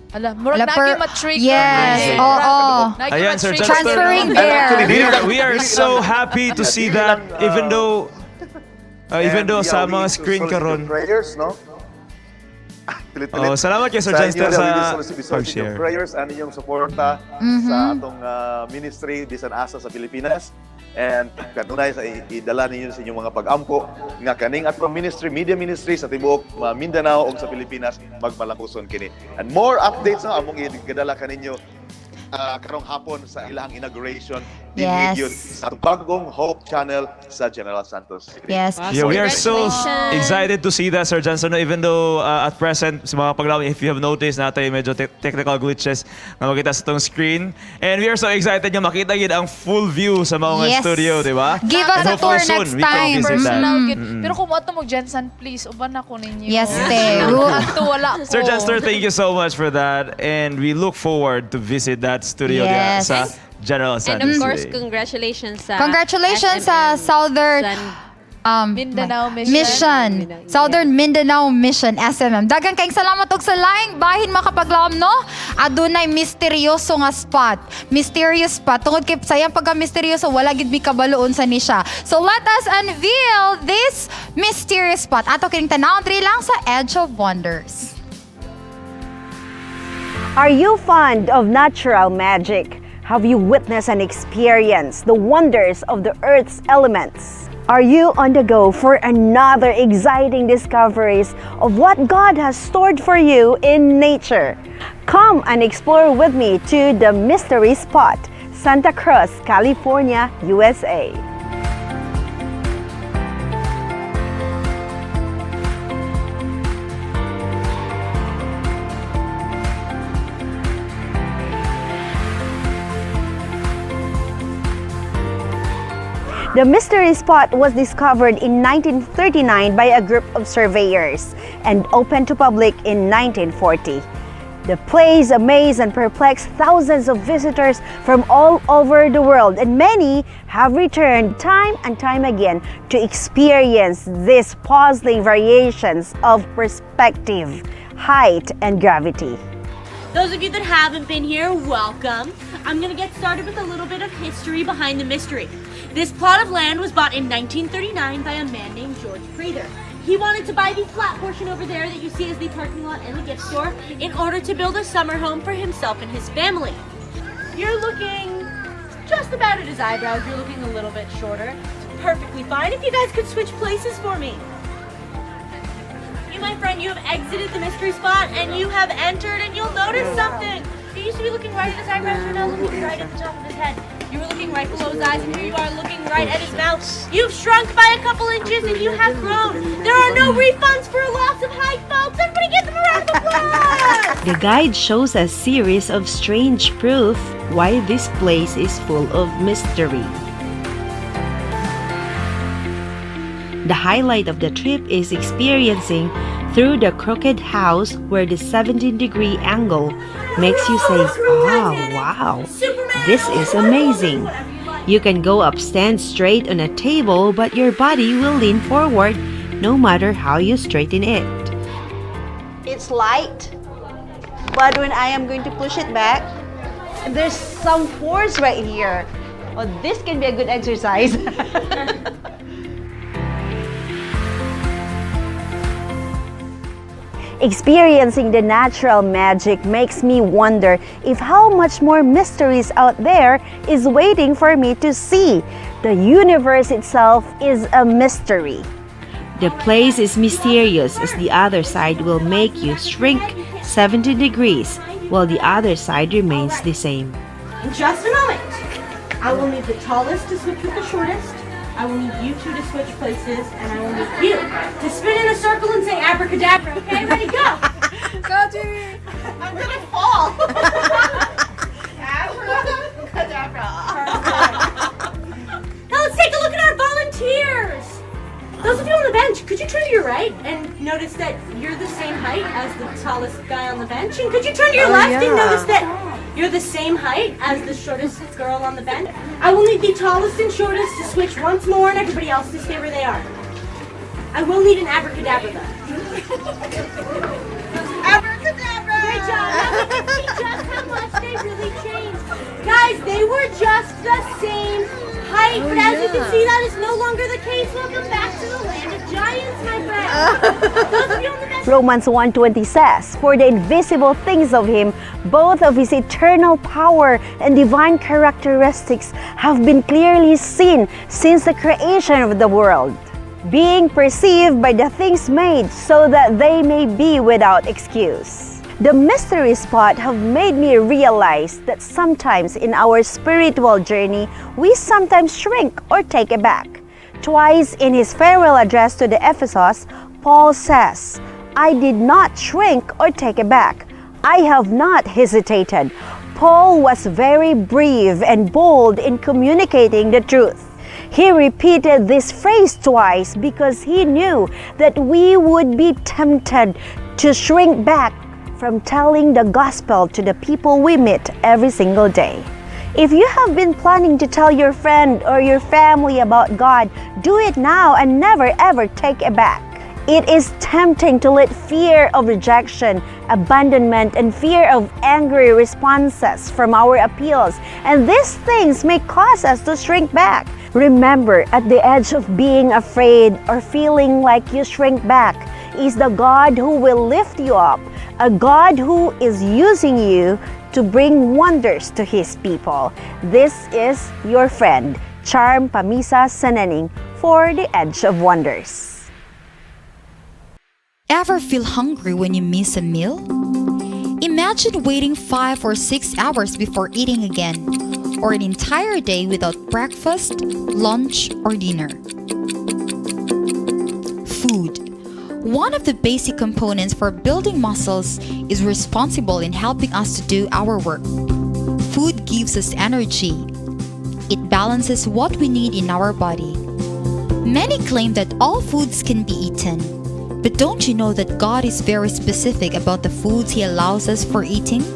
A: Hala, murag
D: Hala,
A: nagi ma-trigger.
D: Yes,
B: Amazing.
D: oo.
A: Nagi
B: Ayan, Sir
A: ma-trigger.
B: Janster.
D: Transferring
N: And
D: there.
N: actually,
B: We are so happy to see that, even though even
N: And,
B: though
N: yeah,
B: sa
N: we
B: mga
N: need to
B: screen
N: solicit your
B: karon.
N: prayers, no? Pilit-pilit.
B: Oh, salamat kay Sir
N: Sa
B: Janster
N: inyo,
B: sa
N: we need to solicit your
B: pag-share.
N: prayers and inyong suporta sa atong ministry bisan asa sa Pilipinas. And kanunay sa idala ninyo sa inyong mga pag-ampo nga kaning atong ministry, media ministry sa tibuok Mindanao ug sa Pilipinas magmalakuson kini. And more updates na among igadala kaninyo karong hapon sa ilang inauguration dinhi gyud sa atong bagong Hope Channel sa General Santos City.
D: Yes.
B: Yeah, we are so
C: Congratulations.
B: excited to see that, Sir Johnson. Even though at present, sa mga paglaw, if you have noticed, natay medyo technical glitches na makita sa itong screen. And we are so excited nga makita gid ang full view sa mga studio, di ba?
D: Give us
B: And
D: a tour
B: hopefully soon,
D: next
B: we can
D: time.
B: visit that.
A: Personal gid. Pero kung mo mo Jensen, please, uban ako ninyo.
D: Yes, te.
A: Ato wala ko.
B: Sir Janster, thank you so much for that. And we look forward to visit that studio diya sa General
C: And
B: Santos
C: of course,
B: City.
C: congratulations sa
D: Congratulations sa
C: SMM
D: Southern
A: Mindanao Mission.
D: Mission. Southern Mindanao Mission, SMM. Daghang kayong salamat og sa laing bahin makapaglaom, no? Adunay misteryoso nga spot. Mysterious spot. Tungod kay sayang pagka misteryoso, wala gid mi kabaloon sa ni siya. So let us unveil this mysterious spot. Ato kining tan-awon diri lang sa Edge of Wonders.
H: Are you fond of natural magic? Have you witnessed and experienced the wonders of the Earth's elements? Are you on the go for another exciting discoveries of what God has stored for you in nature? Come and explore with me to the mystery spot, Santa Cruz, California, USA. The mystery spot was discovered in 1939 by a group of surveyors and opened to public in 1940. The place amazed and perplexed thousands of visitors from all over the world, and many have returned time and time again to experience these puzzling variations of perspective, height, and gravity.
O: Those of you that haven't been here, welcome. I'm gonna get started with a little bit of history behind the mystery. This plot of land was bought in 1939 by a man named George Prather. He wanted to buy the flat portion over there that you see as the parking lot and the gift store in order to build a summer home for himself and his family. You're looking just about at his eyebrows. You're looking a little bit shorter. It's perfectly fine if you guys could switch places for me. You, my friend, you have exited the mystery spot and you have entered, and you'll notice something. You used to be looking right at his eyebrows, you're now looking right at the top of his head. You were looking right below his eyes, and here you are looking right at his mouth. You've shrunk by a couple inches and you have grown. There are no refunds for a loss of height, folks. Everybody give them a round of applause.
E: The guide shows a series of strange proof why this place is full of mystery. The highlight of the trip is experiencing through the crooked house where the 17-degree angle makes you say, "Ah, wow, this is amazing." You can go up, stand straight on a table, but your body will lean forward no matter how you straighten it.
H: It's light, but when I am going to push it back, there's some force right here. Oh, this can be a good exercise. Experiencing the natural magic makes me wonder if how much more mysteries out there is waiting for me to see. The universe itself is a mystery.
E: The place is mysterious, as the other side will make you shrink 70 degrees while the other side remains the same.
O: In just a moment, I will need the tallest to switch with the shortest. I will need you two to switch places, and I will need you to spin in a circle and say abracadabra. Okay, ready, go!
I: Go, Jimmy! I'm gonna fall! Abracadabra!
O: Now let's take a look at our volunteers. Those of you on the bench, could you turn to your right and notice that you're the same height as the tallest guy on the bench? And could you turn to your left and notice that you're the same height as the shortest girl on the bench? I will need the tallest and shortest to switch once more and everybody else to stay where they are. I will need an abracadabra, though.
I: Abracadabra!
O: Great job. Now we can see just how much they really changed. Guys, they were just the same height, but as you can see, that is no longer the case. Welcome back to the land of giants, my friend. Those of you on the bench.
H: Romans 1:20 says, "For the invisible things of him, both of his eternal power and divine characteristics, have been clearly seen since the creation of the world, being perceived by the things made, so that they may be without excuse." The mystery spot have made me realize that sometimes in our spiritual journey, we sometimes shrink or take it back. Twice in his farewell address to the Ephesus, Paul says, "I did not shrink or take it back. I have not hesitated." Paul was very brave and bold in communicating the truth. He repeated this phrase twice because he knew that we would be tempted to shrink back from telling the gospel to the people we meet every single day. If you have been planning to tell your friend or your family about God, do it now and never ever take it back. It is tempting to let fear of rejection, abandonment, and fear of angry responses from our appeals, and these things may cause us to shrink back. Remember, at the edge of being afraid or feeling like you shrink back is the God who will lift you up, a God who is using you to bring wonders to His people. This is your friend, Charm Pamisa Sananing, for the Edge of Wonders.
D: Ever feel hungry when you miss a meal? Imagine waiting 5 or 6 hours before eating again, or an entire day without breakfast, lunch, or dinner. Food, one of the basic components for building muscles, is responsible in helping us to do our work. Food gives us energy. It balances what we need in our body. Many claim that all foods can be eaten. But don't you know that God is very specific about the foods He allows us for eating?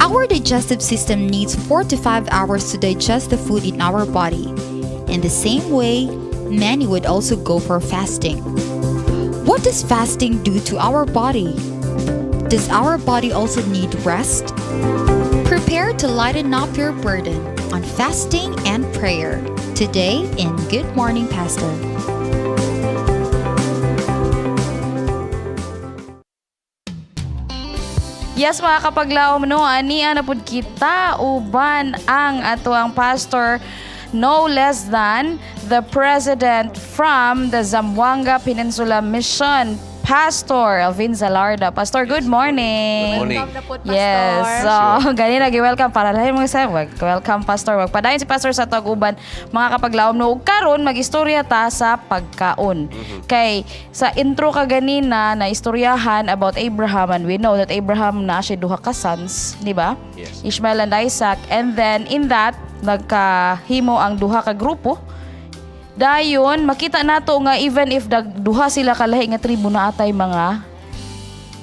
D: Our digestive system needs 4 to 5 hours to digest the food in our body. In the same way, many would also go for fasting. What does fasting do to our body? Does our body also need rest? Prepare to lighten up your burden on fasting and prayer today in Good Morning Pastor.
A: Yes, mga kapaglaom, no, ania na pud kita uban ang atoang pastor, no less than the president from the Zamboanga Peninsula Mission, Pastor Alvin Zalarda. Pastor, good morning.
L: Good morning.
A: Welcome na po, Pastor. Yes. So, ganina gi-welcome para lahi mga sa welcome, Pastor. Magpadayon si Pastor sa tuag uban, mga kapaglaom, no. Ug karon magistorya ta sa pagkaon. Kay sa intro ka ganina na istoryahan about Abraham, and we know that Abraham na siya duha ka sons, di ba?
L: Yes.
A: Ishmael and Isaac, and then in that nagkahimo ang duha ka grupo. Dayon makita nato nga even if duha sila kalahi nga tribo, na atay mga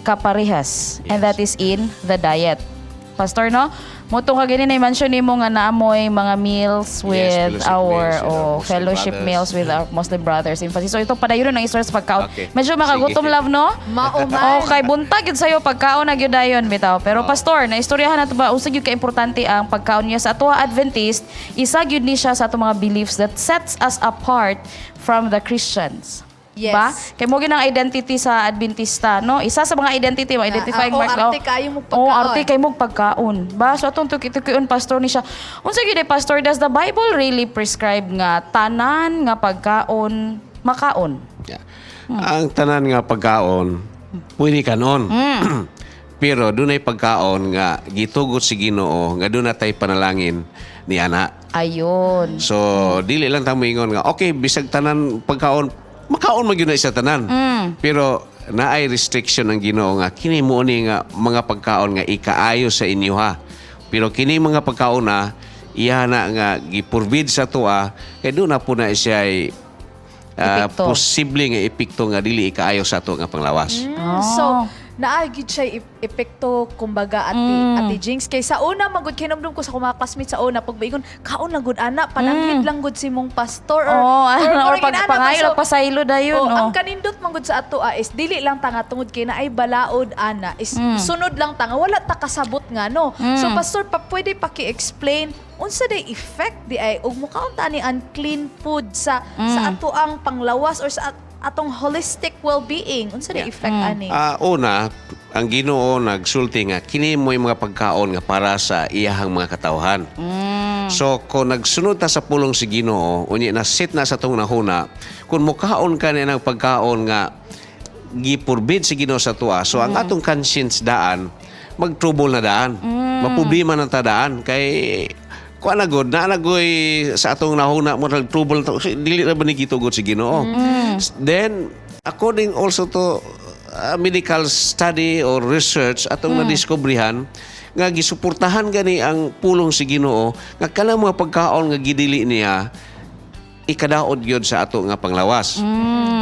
A: kaparehas. And that is in the diet. Pastor, no? Mao tong kaganin na mention nimo nga naamoy mga meals with
L: fellowship
A: our
L: meals with our
A: oh,
L: Muslim
A: fellowship
L: brothers.
A: Meals with our Muslim brothers. Emphasis. So ito padayon ang istorya sa pagkaon.
L: Okay.
A: Medyo makagutom
L: Sige.
A: love, no?
D: Mao man.
A: Okay, buntag yun sa'yo pagkaon na gyud dayon bitaw. Pero pastor, na istoryahan nato ba unsa gyud ka importante ang pagkaon niya sa atoa Adventist? Isa gyud ni siya sa ato mga beliefs that sets us apart from the Christians.
D: Yes.
A: Ba? Kay mo ang identity sa Adventista, no? Isa sa mga identity, mo identifying
D: Ah, oh,
A: mark.
D: arte kayo mo pagkaon.
A: Oh, arte kay mo pagkaon. Ba, so atong tuki-tukion, pastor, ni siya. Unsa gyud eh, pastor, does the Bible really prescribe nga tanan nga pagkaon makaon?
L: Yeah. Ang tanan nga pagkaon, pwede kanon. Pero dunay pagkaon nga gitugot si Ginoo nga doon natay panalangin ni ana.
A: Ayun.
L: So dili lang ta moingon nga okay, bisag tanan pagkaon makaon man gyud na isa tanan. Pero naay restriction ang Ginoo nga kini mo ni nga mga pagkaon nga ikaayo sa inyo ha. Pero kini mga pagkaon na iya na nga gipurbid sa tuwa kay doon na po na siya ay
A: Epekto.
L: posible nga epekto nga dili ikaayo sa ato nga panglawas.
A: So,
P: Naa gyud siya epekto kumbaga, ati Ate Jinx, kay sa una man gud kinumdum ko sa akong mga classmates sa una, pag maingon kaon lang gud ana, pananghid lang gud si mong pastor
A: Oh, or
P: murag
A: pag
P: inana ba.
A: pangayo
P: So,
A: pasaylo dayon,
P: oh,
A: no.
P: ang kanindot man gud sa ato is dili lang ta nga tungod kay naay balaod ana is sunod lang ta nga wala ta kasabot nga, no. So pastor, pa pwede paki-explain unsa day effect di ay og mukaon ta ni unclean food sa ato ang panglawas or sa atong holistic well-being? Unsa day effect ani?
L: Una, ang Ginoo nagsulti nga kini mo'y mga pagkaon nga para sa iyahang mga katawhan. So kung nagsunod ta sa pulong si Ginoo, unya na sit na sa tong nahuna, kung mukaon ka niya ng pagkaon nga gipurbid si Ginoo sa tuwa, so ang atong conscience daan magtrouble na daan. Maproblema na ta daan kay kuan na gud na nagoy sa atong nahuna mo nag-trouble ta, dili na ba ni gitugot si Ginoo. Then according also to medical study or research atong nadiskubrihan nga gisuportahan gani ang pulong si Ginoo nga kanang mga pagkaon nga gidili niya ikadaot gyud sa ato nga panglawas.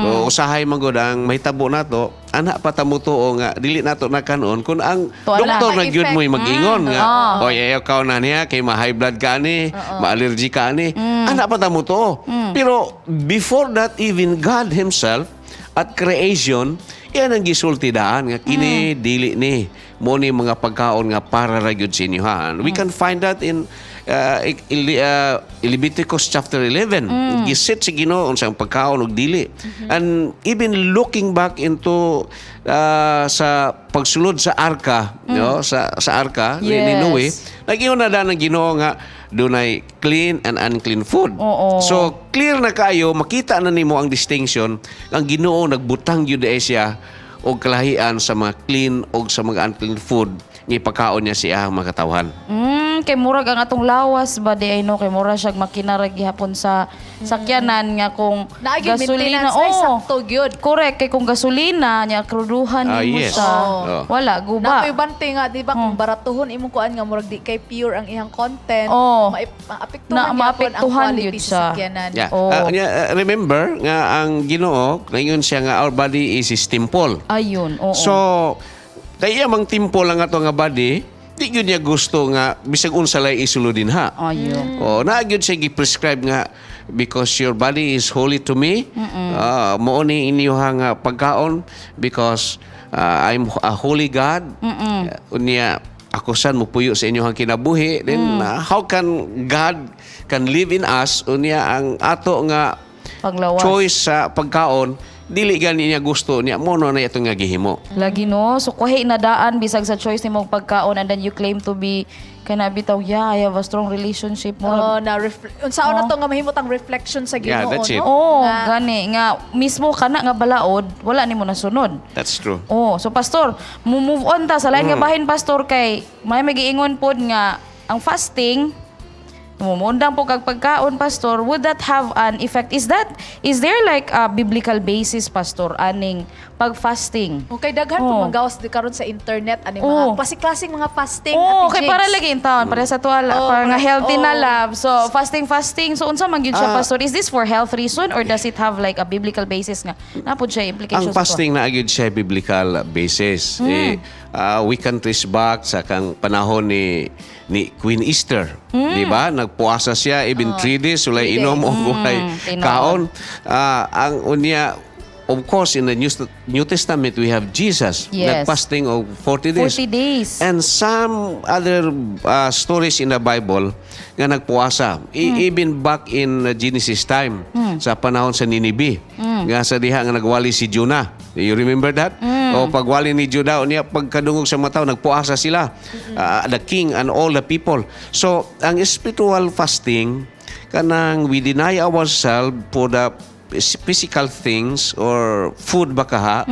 L: So, usahay man gud ang mahitabo nato, ana pa ta motuo nga dili nato nakanon kung ang
A: Tuwa na.
L: doktor na gyud mo'y mag-ingon nga oy, ayaw ka na niya kay ma-high blood ka ni, ma-allergy ka ni. Ana pa ta motuo. Pero before that, even God himself at creation, yan ang gisulti daan nga kini dili ni mo ni mga pagkaon nga para ra gyud sa inyo ha. We can find that in Leviticus chapter 11. Giset si Ginoo unsang pagkaon ug dili. And even looking back into sa pagsulod sa arka, no, sa arka ni Noe, nag-ingon na daan ang Ginoo nga dunay clean and unclean food. So clear na kayo, makita na nimo ang distinction, ang Ginoo nagbutang gyud siya og kalahian sa mga clean og sa mga unclean food. Ngipakaon niya siya ang mga katawhan.
Q: Kay murag ang atong lawas ba di ay no, kay mura siya makinarag gihapon sa sakyanan nga kung
A: Naagi
Q: gasolina,
A: maintenance ay
Q: oo.
A: sakto gyud.
Q: Correct, kay kung gasolina nya kruduhan nimo siya.
L: Oh.
Q: Wala guba.
A: Napoy bante nga di ba kung baratuhon imong kuan nga murag di kay pure ang iyang content,
Q: Oh.
A: maapektuhan
Q: Na
A: gyapon ang
Q: maapektuhan
A: quality
Q: gyud
A: sa
Q: siya.
A: sakyanan.
L: Yeah. Nya, remember nga ang Ginoo, ngayon siya nga our body is his temple.
Q: Ayun, oo.
L: So, kaya mang temple ang ato nga body, di gyud niya gusto nga bisag unsa lay isulod dinha.
Q: Ayun.
L: Oh, naa gyud siya gi-prescribe nga because your body is holy to me. Mao ni inyoha nga pagkaon because I'm a holy God. Unya ako san mupuyo sa inyong kinabuhi, then how can God can live in us unya ang ato nga
Q: Paglawas.
L: choice sa pagkaon dili gani niya gusto niya mo no na itong nga gihimo.
Q: Lagi no, so kuhi na daan bisag sa choice nimong pagkaon and then you claim to be kana bitaw, yeah, I have a strong relationship mo.
A: Oh, na unsaon na to nga mahimot ang reflection sa
L: Yeah,
A: Ginoo,
L: that's it.
A: no?
Q: Oh,
A: Nga-
Q: gani nga mismo kana nga balaod wala nimo nasunod.
L: That's true.
Q: Oh, so pastor, mo move on ta sa lain nga bahin, pastor, kay may magiingon pod nga ang fasting, mumundang po kag pagkaon, pastor, would that have an effect? Is there like a biblical basis, pastor, aning pag-fasting?
A: Okay, daghan po manggawas di karon sa internet ani mga klase-klaseng mga fasting,
Q: Oh,
A: Ate
Q: kay para
A: Jigs.
Q: lagi in town, para sa tuwa, para nga healthy na love. So, fasting, fasting. So, unsa man gyud siya, pastor? Is this for health reason or does it have like a biblical basis nga? Naa pod siya implications
L: Ang fasting na gyud siya biblical basis. Eh, we can trace back sa kang panahon ni Queen Esther. Di ba? Nagpuasa siya even 3 days walay inom o walay
Q: Tinuod.
L: kaon. Ang unya, of course, in the New Testament we have Jesus nagfasting of 40 days.
Q: 40 days.
L: And some other stories in the Bible nga nagpuasa. Even back in Genesis time, sa panahon sa Ninibe, nga sa diha nga nagwali si Jonah. You remember that? O pagwali ni Jonah, niya pagkadungog sa mga tao, nagpuasa sila. The king and all the people. So, ang spiritual fasting, kanang we deny ourselves for the physical things or food ba kaha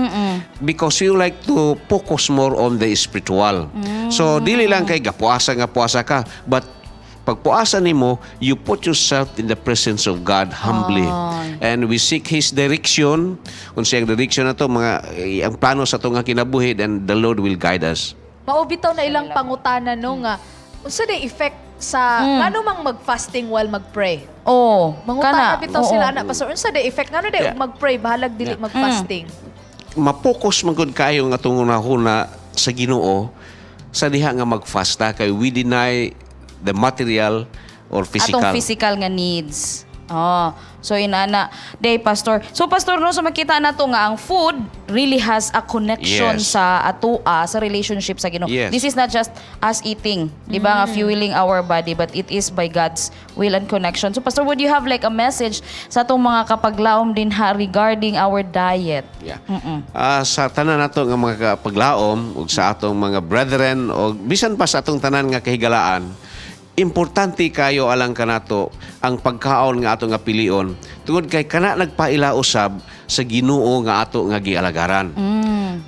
L: because you like to focus more on the spiritual. So dili lang kay gapuasa nga puasa ka, but pagpuasa nimo, you put yourself in the presence of God humbly. And we seek His direction. Kung siyang direction na to, mga, eh, ang plano sa atong nga kinabuhi, then the Lord will guide us.
A: Mao bitaw na ilang pangutana no nga unsa day effect sa ngano mang mag-fasting while mag-pray?
Q: Oh,
A: Mangutana
Q: kana.
A: bitaw sila ana, pastor, unsa day effect ngano day mag-pray bahalag dili mag-fasting?
L: Mapokus man gud kayo nga atong hunahuna sa Ginoo sa diha nga magfasta kay we deny the material or physical.
Q: Atong physical nga needs. Oh, so inana day, pastor. So pastor no, so makita na to nga ang food really has a connection sa atoa sa relationship sa Ginoo. This is not just us eating, di ba nga fueling our body, but it is by God's will and connection. So pastor, would you have like a message sa atong mga kapaglaom din ha regarding our diet?
L: Yeah. Sa tanan nato nga mga kapaglaom ug sa atong mga brethren o bisan pa sa atong tanan nga kahigalaan, importante kayo alang kanato ang pagkaon nga ato nga pilion tungod kay kana nagpaila usab sa Ginoo nga ato nga gialagaran.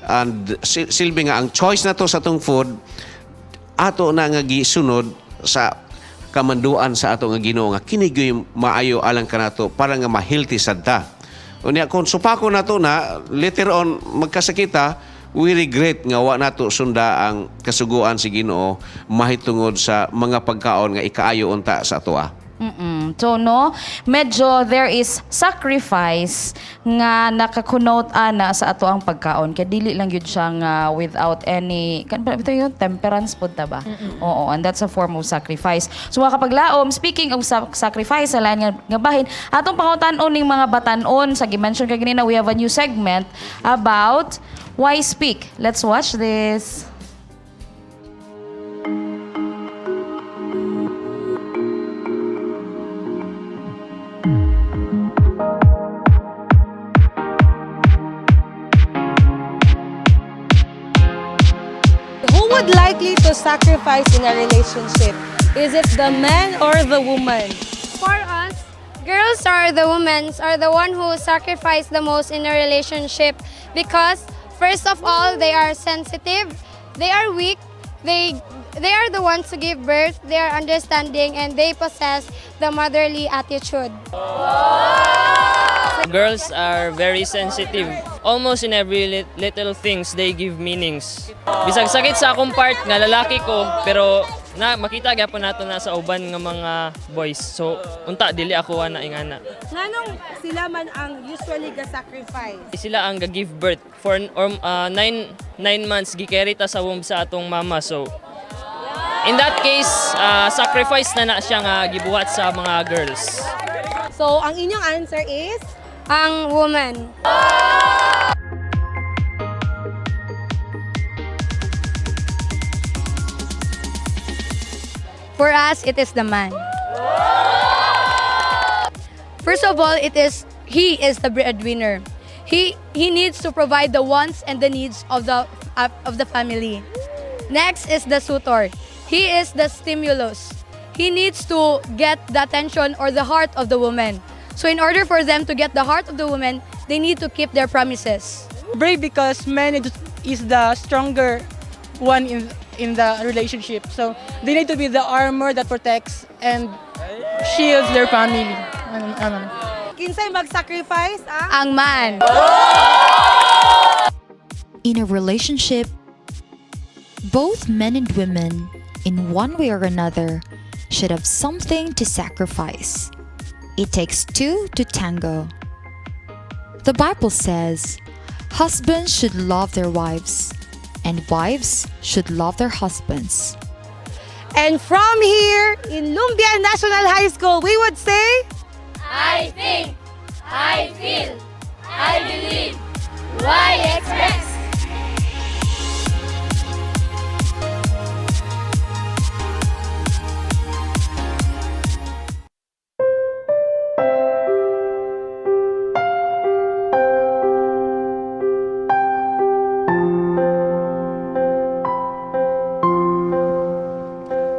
L: And silbi nga ang choice nato sa atong food ato na nga gisunod sa kamanduan sa ato nga Ginoo nga kini gyud maayo alang kanato para nga ma-healthy sad ta. Unya kung supako nato na later on magkasakita, we regret nga wa nato sunda ang kasuguan si Ginoo mahitungod sa mga pagkaon nga ikaayo unta sa atoa.
Q: So no, medyo there is sacrifice nga nakakunote ana sa ato ang pagkaon. Kaya dili lang yun siya nga without any kan ba ito yun temperance pod ta ba? Oo, and that's a form of sacrifice. So mga kapaglaom, speaking of sacrifice sa lain nga bahin, atong pangutan-on ning mga batan-on sa gi-mention kay ganina, we have a new segment about Why Speak. Let's watch this.
R: Who would likely to sacrifice in a relationship? Is it the man or the woman?
J: For us, girls or the women are the one who sacrifice the most in a relationship because first of all, they are sensitive, they are weak, They are the ones who give birth, they are understanding, and they possess the motherly attitude.
S: Girls are very sensitive. Almost in every little things, they give meanings. Bisag sakit sa akong part nga lalaki ko, pero na makita gyapon nato na sa uban nga mga boys. So unta dili ako ana ingana.
R: Nganong sila man ang usually ga-sacrifice?
S: Sila ang ga-give birth for or 9 months gi-carry ta sa womb sa atong mama. So in that case, sacrifice na na siya nga gibuhat sa mga girls.
R: So, ang inyong answer is?
J: Ang woman.
T: For us, it is the man. First of all, it is he is the breadwinner. He needs to provide the wants and the needs of the family. Next is the suitor. He is the stimulus. He needs to get the attention or the heart of the woman. So in order for them to get the heart of the woman, they need to keep their promises.
U: Brave because man is the stronger one in the relationship. So they need to be the armor that protects and shields their family. Ano.
R: Kinsay mag-sacrifice? Ah?
T: Ang man.
D: In a relationship, both men and women, in one way or another, should have something to sacrifice. It takes two to tango. The Bible says husbands should love their wives, and wives should love their husbands.
R: And from here in Lumbia National High School, we would say,
I: I think, I feel, I believe. Y Express!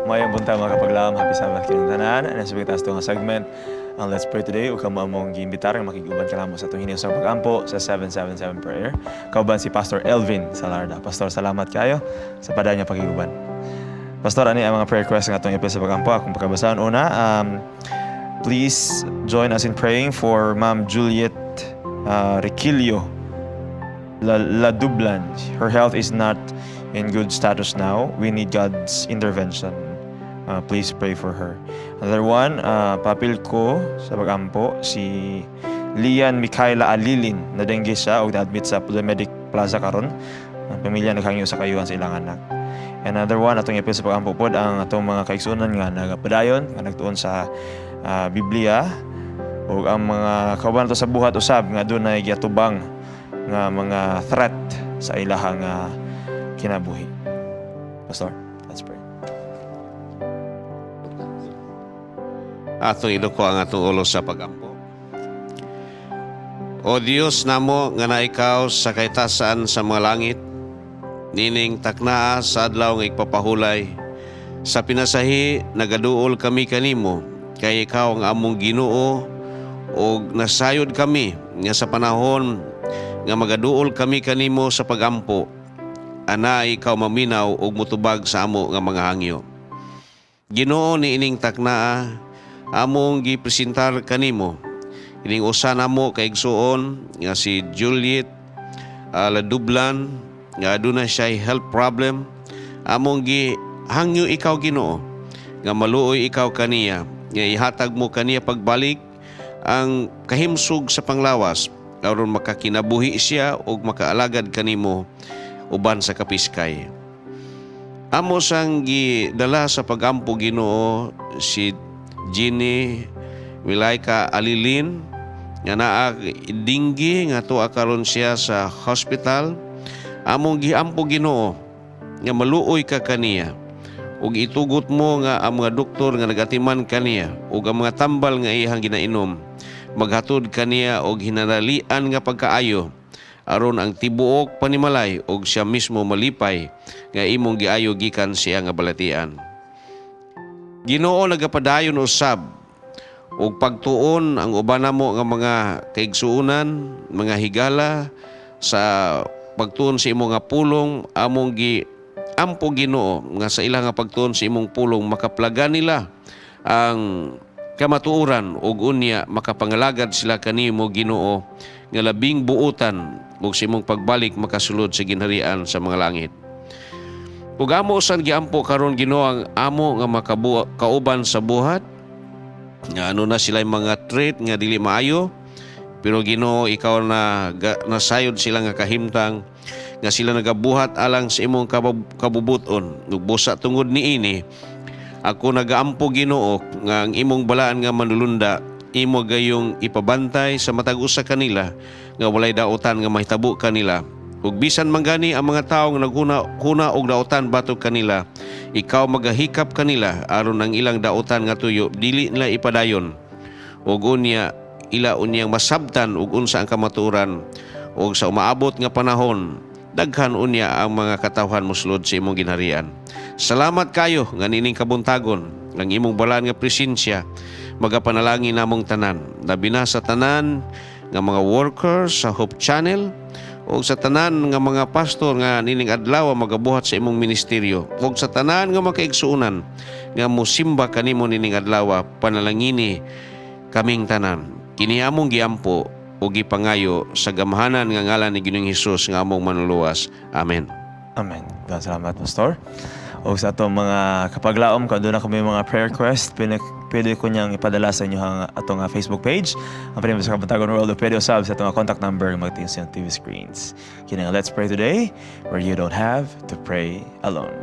B: Maayong buntag, mga kapaglaom, happy Sabbath kanyong tanan. Ano sa taas nga segment, ang Let's Pray Today, ug kamo among giimbitar nga makig-uban kanamo sa atong hiniusang pag-ampo sa 777 Prayer. Kauban si Pastor Elvin Salarda. Pastor, salamat kayo sa padayon nga pakig-uban. Pastor, ani ang mga prayer requests nga atong ipil sa pag-ampo? Akong pagkabasahon una, please join us in praying for Ma'am Juliet Riquillo Ladublan. Her health is not in good status now. We need God's intervention. Please pray for her. Another one, papil ko sa pag-ampo, si Lian Mikaela Alilin. Na-dengue siya o na-admit sa Medic Plaza karon. Ang pamilya naghangyo sa kaayuhan sa ilang anak. Another one, atong ipil sa pag-ampo pod ang atong mga kaigsuonan nga nagapadayon, nga nagtuon sa Biblia ug ang mga kauban nato sa buhat usab nga dunay giatubang nga mga threat sa ilahang kinabuhi. Pastor, let's pray.
L: Atong iduko ang atong ulo sa pagampo. O Dios namo nga na ikaw sa kahitasan sa mga langit, nining taknaa sa adlaw nga igpapahulay, sa pinasahi nagaduol kami kanimo, kay ikaw ang among Ginoo ug nasayod kami nga sa panahon nga magaduol kami kanimo sa pagampo, ana ikaw maminaw ug mutubag sa amo nga mga hangyo. Ginoo, niining taknaa among gipresentar kanimo ining usa namo ka igsuon nga si Juliet Ladublan nga aduna siya health problem. Among gi hangyo ikaw, Ginoo, nga maluoy ikaw kaniya, nga ihatag mo kaniya pagbalik ang kahimsog sa panglawas aron makakinabuhi siya ug makaalagad kanimo uban sa kapiskay. Amo sang gidala sa pagampo, Ginoo, si Jenny Milaika Alilin nga naa dengue nga tuwa karon siya sa hospital. Among giampo, Ginoo, nga maluoy ka kaniya ug itugot mo nga ang mga doktor nga nagatiman kaniya ug ang mga tambal nga iyang ginainom maghatod kaniya og hinanalian nga pagkaayo aron ang tibuok panimalay ug siya mismo malipay nga imong giayo gikan siya nga balatian. Ginoo, nagapadayon usab ug pagtuon ang uban namo nga mga kaigsuonan, mga higala sa pagtuon sa imo nga pulong. Among gi ampo ampo, Ginoo, nga sa ilang nga pagtuon sa imong pulong makaplaga nila ang kamatuoran ug unya makapangalagad sila kanimo, Ginoo, nga labing buutan ug sa imong pagbalik makasulod sa ginharian sa mga langit. Ug amo usan giampo karon, Ginoo, ang amo nga kauban sa buhat nga ano na sila mga trait nga dili maayo, pero Ginoo, ikaw na nasayod sila nga kahimtang nga sila nagabuhat alang sa imong kabubuton. Ug busa tungod niini, ako nagaampo, Ginoo, nga ang imong balaan nga manulunda imo gayong ipabantay sa matag usa kanila nga walay dautan nga mahitabo kanila. Ug bisan man gani ang mga tawo nga naghuna huna og dautan batok kanila, ikaw magahikap kanila aron ang ilang dautan nga tuyo dili nila ipadayon. Ug unya ila unyang masabtan ug unsa ang kamatuoran, ug sa umaabot nga panahon daghan unya ang mga katawhan mosulod sa imong ginharian. Salamat kayo nga nining kabuntagon ang imong balaan nga presensya magapanalangin namong tanan, labi na sa tanan nga mga workers sa Hope Channel ug sa tanan nga mga pastor nga nining adlaw magabuhat sa imong ministeryo ug sa tanan nga makaigsuonan nga mosimba kanimo nining adlaw. Panalangini kaming tanan. Kini among giampo ug gipangayo sa gamhanan nga ngalan ni Ginoong Hesus nga among manluluwas. Amen.
B: Amen. God, salamat, Pastor. O sa atong mga kapaglaom, kung doon na kami mga prayer request, pwede ko niyang ipadala sa inyo ang atong Facebook page. Ang pwede sa Kabuntagon World, o pwede usab sa atong contact number magtingin sa inyong TV screens. Kini nga Let's Pray Today, where you don't have to pray alone.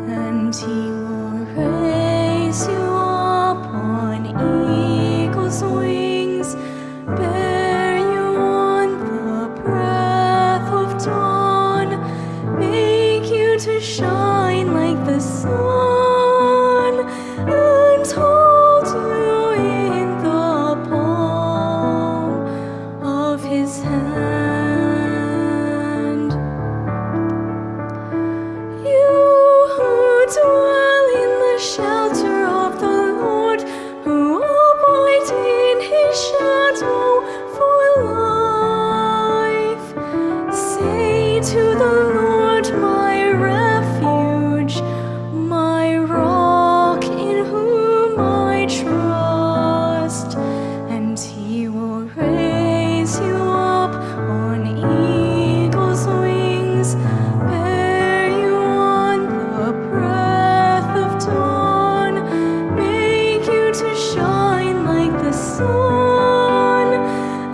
F: And he will raise you up on eagle's wings, bear you on the breath of dawn, make you to shine like the sun, and hold you in the palm of his hand. You who dwell in the shelter of the Lord, who abide in his shadow for life, say to the Lord, my refuge, my rock in whom I trust, and he will raise you up on eagle's wings, bear you on the breath of dawn, make you to shine like the sun,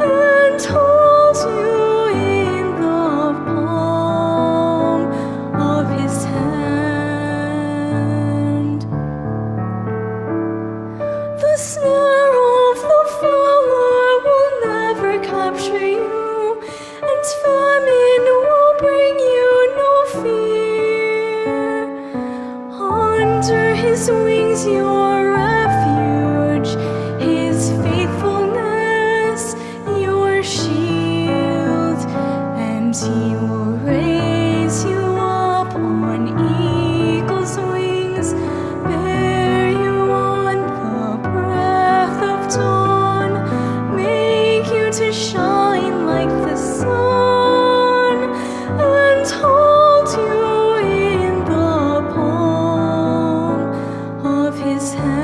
F: and hold you in the palm of his hand. The snare of the fowler will never capture you, and famine will bring you no fear. Under his wings your refuge, his faithfulness your shield, and he will raise you up on eagle's wings, bear you on the breath of dawn, make you to shine like the sun, and hold you in the palm of his hand.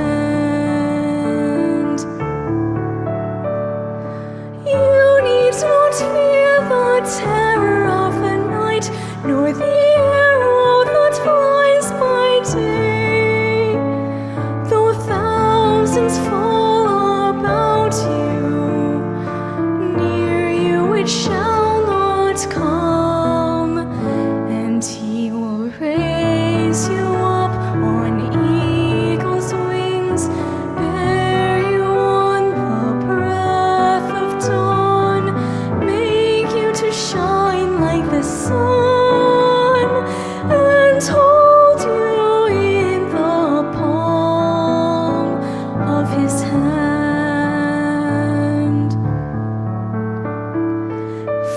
F: You need not fear the terror of the night, nor the arrow that flies by day. Though thousands fall about you, near you it shall not come. And he will raise you up on eagle's wings, bear you on the breath of dawn, make you to shine like the sun, and hold you in the palm of his hand.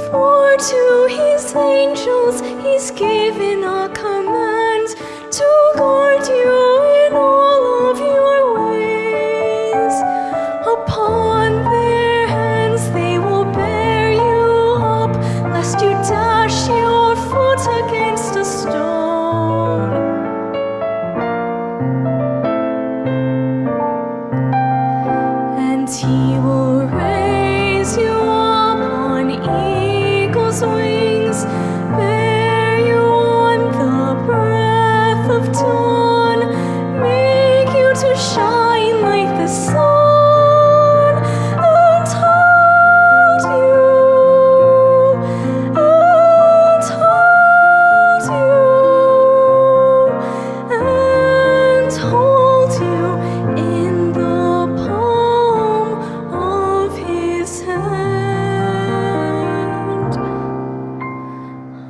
F: For to his angels he's given a command to guard you in all of your ways. Upon their hands they will bear you up, lest you dash your foot against a stone. And he will raise you up on eagle's wings, bear you on the breath of dawn, make you to shine like the sun, and hold you, and hold you, and hold you in the palm of his hand,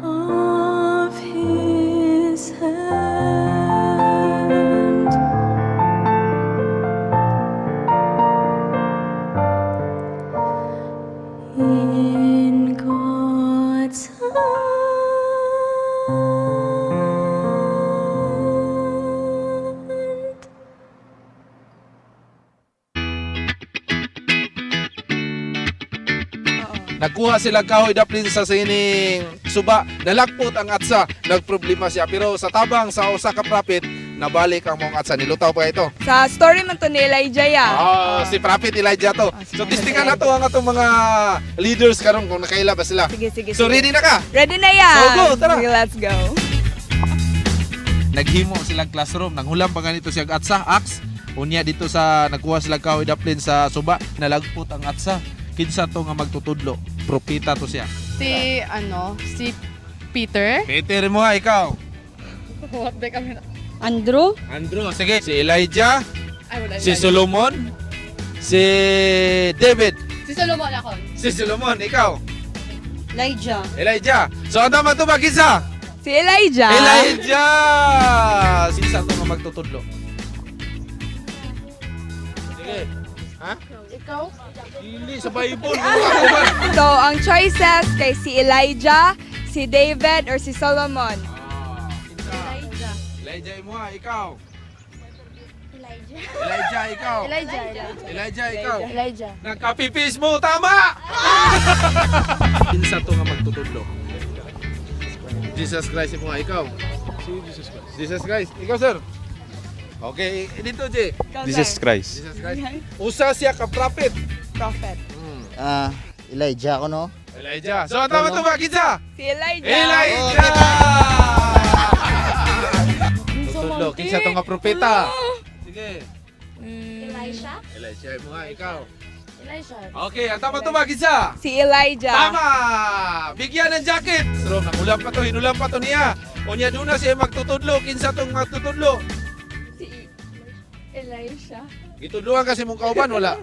F: of his hand. In God's hand.
G: Nagkuha sila kahoy daplin sa sining suba, nalagpot ang atsa, nagproblema siya, pero sa tabang sa usa ka prophet nabalik ang mong atsa. Nilutaw pa ito.
V: Sa story man to ni Elijah ya.
G: Ah, si Prophet Elijah to. So testingan na to ang atong mga leaders karon kung nakaila ba sila.
V: Sige, sige,
G: So
V: sige.
G: ready na ka?
V: Ready na yan.
G: So go, tara.
V: Sige, let's go.
G: Naghimo silang classroom, nanghulam pa ganito siya atsa, axe. Unya dito sa nagkuha sila kahoy daplin sa suba, nalagpot ang atsa. Kinsa to nga magtutudlo? Propeta to siya.
W: Si, ano, si Peter?
G: Peter mo ha, ikaw.
W: What the kami na?
V: Andrew?
G: Andrew, sige. Si Elijah,
W: Ay, wala.
G: si Solomon, si David.
W: Si Solomon ako.
G: Si Solomon, ikaw.
V: Elijah.
G: Elijah. So ang tama to ba, kinsa?
V: Si Elijah.
G: Elijah! Kinsa to nga magtutudlo? Sige. Ha?
W: Ikaw?
G: Hindi, sa Bible. Ako ba?
V: So, ang choices kay si Elijah, si David, or si Solomon.
G: Elijah. Elijah mo ha, ikaw. Elijah. Elijah, ikaw.
J: Elijah.
G: Elijah, ikaw.
J: Elijah.
G: Nagka-pipis mo, tama! Kinsa to nga magtutudlo? Jesus Christ mo nga, ikaw. Si Jesus Christ. Jesus Christ. Ikaw, sir. Okay, dito, Jay.
B: Jesus Christ.
G: Jesus Christ. Usa siya ka prophet.
V: Prophet.
I: Ah, Elijah ko no?
G: Elijah. So, ang tama to ba, kinsa?
V: Si Elijah.
G: Elijah! Tutudlo, kinsa to nga propeta? Sige.
J: Elisha?
G: Elijah mo nga, ikaw.
J: Elisha.
G: Okay, ang tama to ba, kinsa?
V: Si Elijah.
G: Tama! Bigyan ng jacket! So, nangulam pa to, hinulam pa to niya. Unya doon na siya magtutudlo. Kinsa tong magtutudlo?
J: Si Elisha.
G: Gitudluan kasi mong kauban, wala.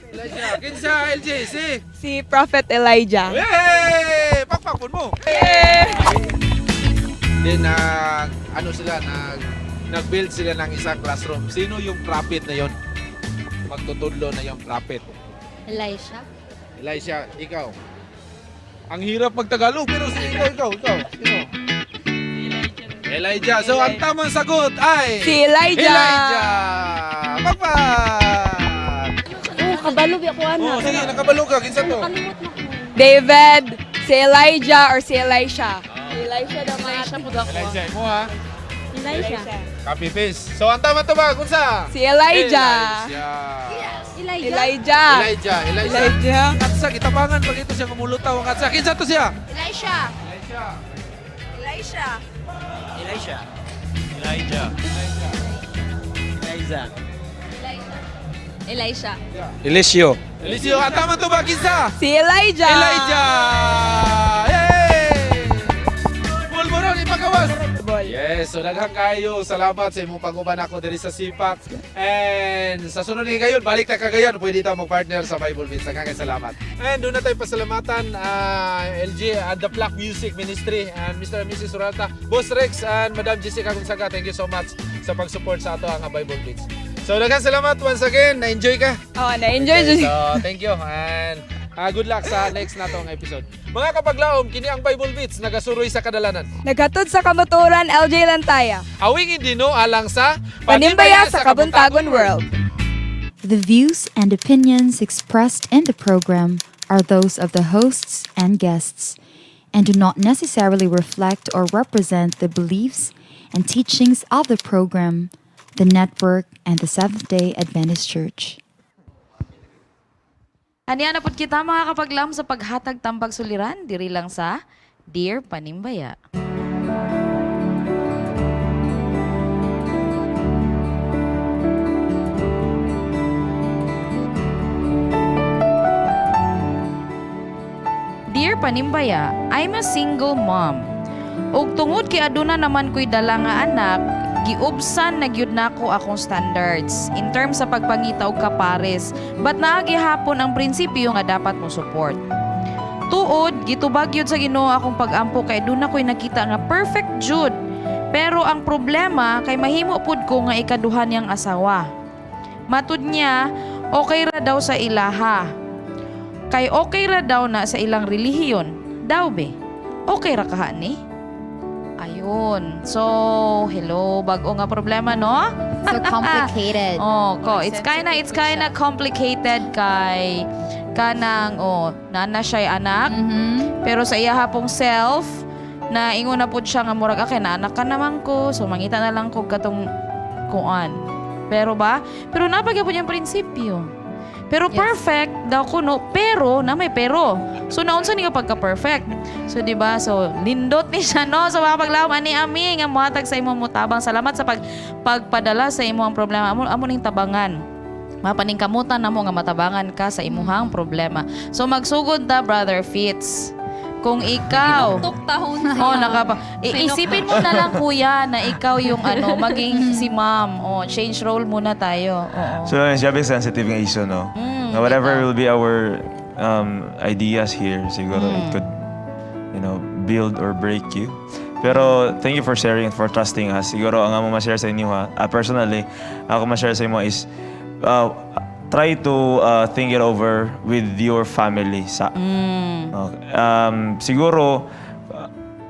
G: Elijah, kinsa LJ, si?
V: Si Prophet Elijah.
G: Hey! Pakpakpon mo! Then, nag, ano sila, nag-build sila ng isang classroom. Sino yung prophet na yon? Magtutudlo na yung prophet.
C: Elisha?
G: Elisha, ikaw. Ang hirap magtagalog, pero si ikaw, ikaw, ikaw. Sino? Elijah. So, ang tamang sagot ay...
V: Si Elijah.
G: Elijah! Pakpak!
C: Oh, kabalo bi ako ana.
G: Oh, sige, nakabalo ka. Kinsa to?
V: David, si Elijah, or si Elisha. Si Elisha naman.
W: Elisha po ako.
G: Elijah, mo ha.
C: Elisha.
G: Copy paste. So, ang tama to ba? Kunsa?
V: Si Elijah.
G: Elijah.
V: Elijah.
G: Elijah. Elijah.
V: Elijah.
G: Katsa, gitabangan pag ito siya kumulutaw ang katsa. Kinsa to siya?
J: Elisha.
G: Elisha.
J: Elisha.
S: Elisha. Elijah. Eliza.
C: Elisha.
B: Eliseo.
G: Eliseo, ang tama to ba? Kinsa?
V: Si Elijah.
G: Elijah! Yay! Pulburon, ipagawas! Yes, so daghang kayo. Salamat sa imong pag-uban ako diri sa Sipak. And sa sunod ni gayon, balik ta kagayan, pwede ta mag-partner sa Bible Beats. Daghang kaayo salamat. And doon na tayo pasalamatan LG and the Black Music Ministry and Mr. and Mrs. Suralta, Boss Rex and Madam Jessica Gonzaga. Thank you so much sa pag-support sa ato ang Bible Beats. So daghang salamat once again. Na-enjoy ka?
V: Oh, na-enjoy.
G: Okay, so thank you and Ah, good luck sa next natong episode. Mga kapaglaom, kini ang Bible Beats nagasuroy sa kadalanan.
V: Naghatod sa kamaturan, LJ Lantaya.
G: Awing Indino alang sa
V: Panimbaya sa Kabuntagon World.
D: The views and opinions expressed in the program are those of the hosts and guests and do not necessarily reflect or represent the beliefs and teachings of the program, the network, and the Seventh day Adventist Church.
Q: Aniya na pud kita, mga kapaglaom, sa paghatag tambag suliran diri lang sa Dear Panimbaya. Dear Panimbaya, I'm a single mom. Ug tungod kay aduna naman ko'y dala nga anak, giubsan na gyud nako akong standards in terms sa pagpangita og kapares. But naa gihapon ang prinsipyo nga dapat mo support. Tuod, gitubag gyud sa Ginoo akong pag-ampo kay aduna ko'y nakita nga perfect jud. Pero ang problema kay mahimo pud ko nga ikaduha niyang asawa. Matud niya, okay ra daw sa ilaha. Kay okay ra daw na sa ilang relihiyon. Daw be. Okay ra kaha ni? Ayun. So, hello, bago nga problema, no?
D: So complicated.
Q: Oh, ko, it's kinda complicated kay kanang, oh, nana siya anak. Pero sa iya hapong self na ingon na pud siya nga murag okay na anak ka naman ko, so mangita na lang ko katong kuan. Pero ba? Pero napagyapon yung prinsipyo. Pero perfect daw kuno, pero na may pero. So naunsa ni nga pagka-perfect. So di ba? So lindot ni siya, no. So mga paglaom ani ami nga mohatag sa imo mutabang. Salamat sa pagpadala sa imo ang problema. Amo amo ning tabangan. Mapaningkamutan namo nga matabangan ka sa imuhang problema. So magsugod ta, Brother Fitz. Kung ikaw
C: Tahon.
Q: Oh, nakapa. Isipin mo na lang, kuya, na ikaw yung ano, maging si ma'am. Oh, change role muna tayo. Oo.
B: So, siya sensitive nga issue, no? Na whatever will be our ideas here, siguro it could build or break you. Pero thank you for sharing and for trusting us. Siguro ang amo ma-share sa inyo ha, personally, ako ma-share sa inyo is try to think it over with your family sa. Okay. Siguro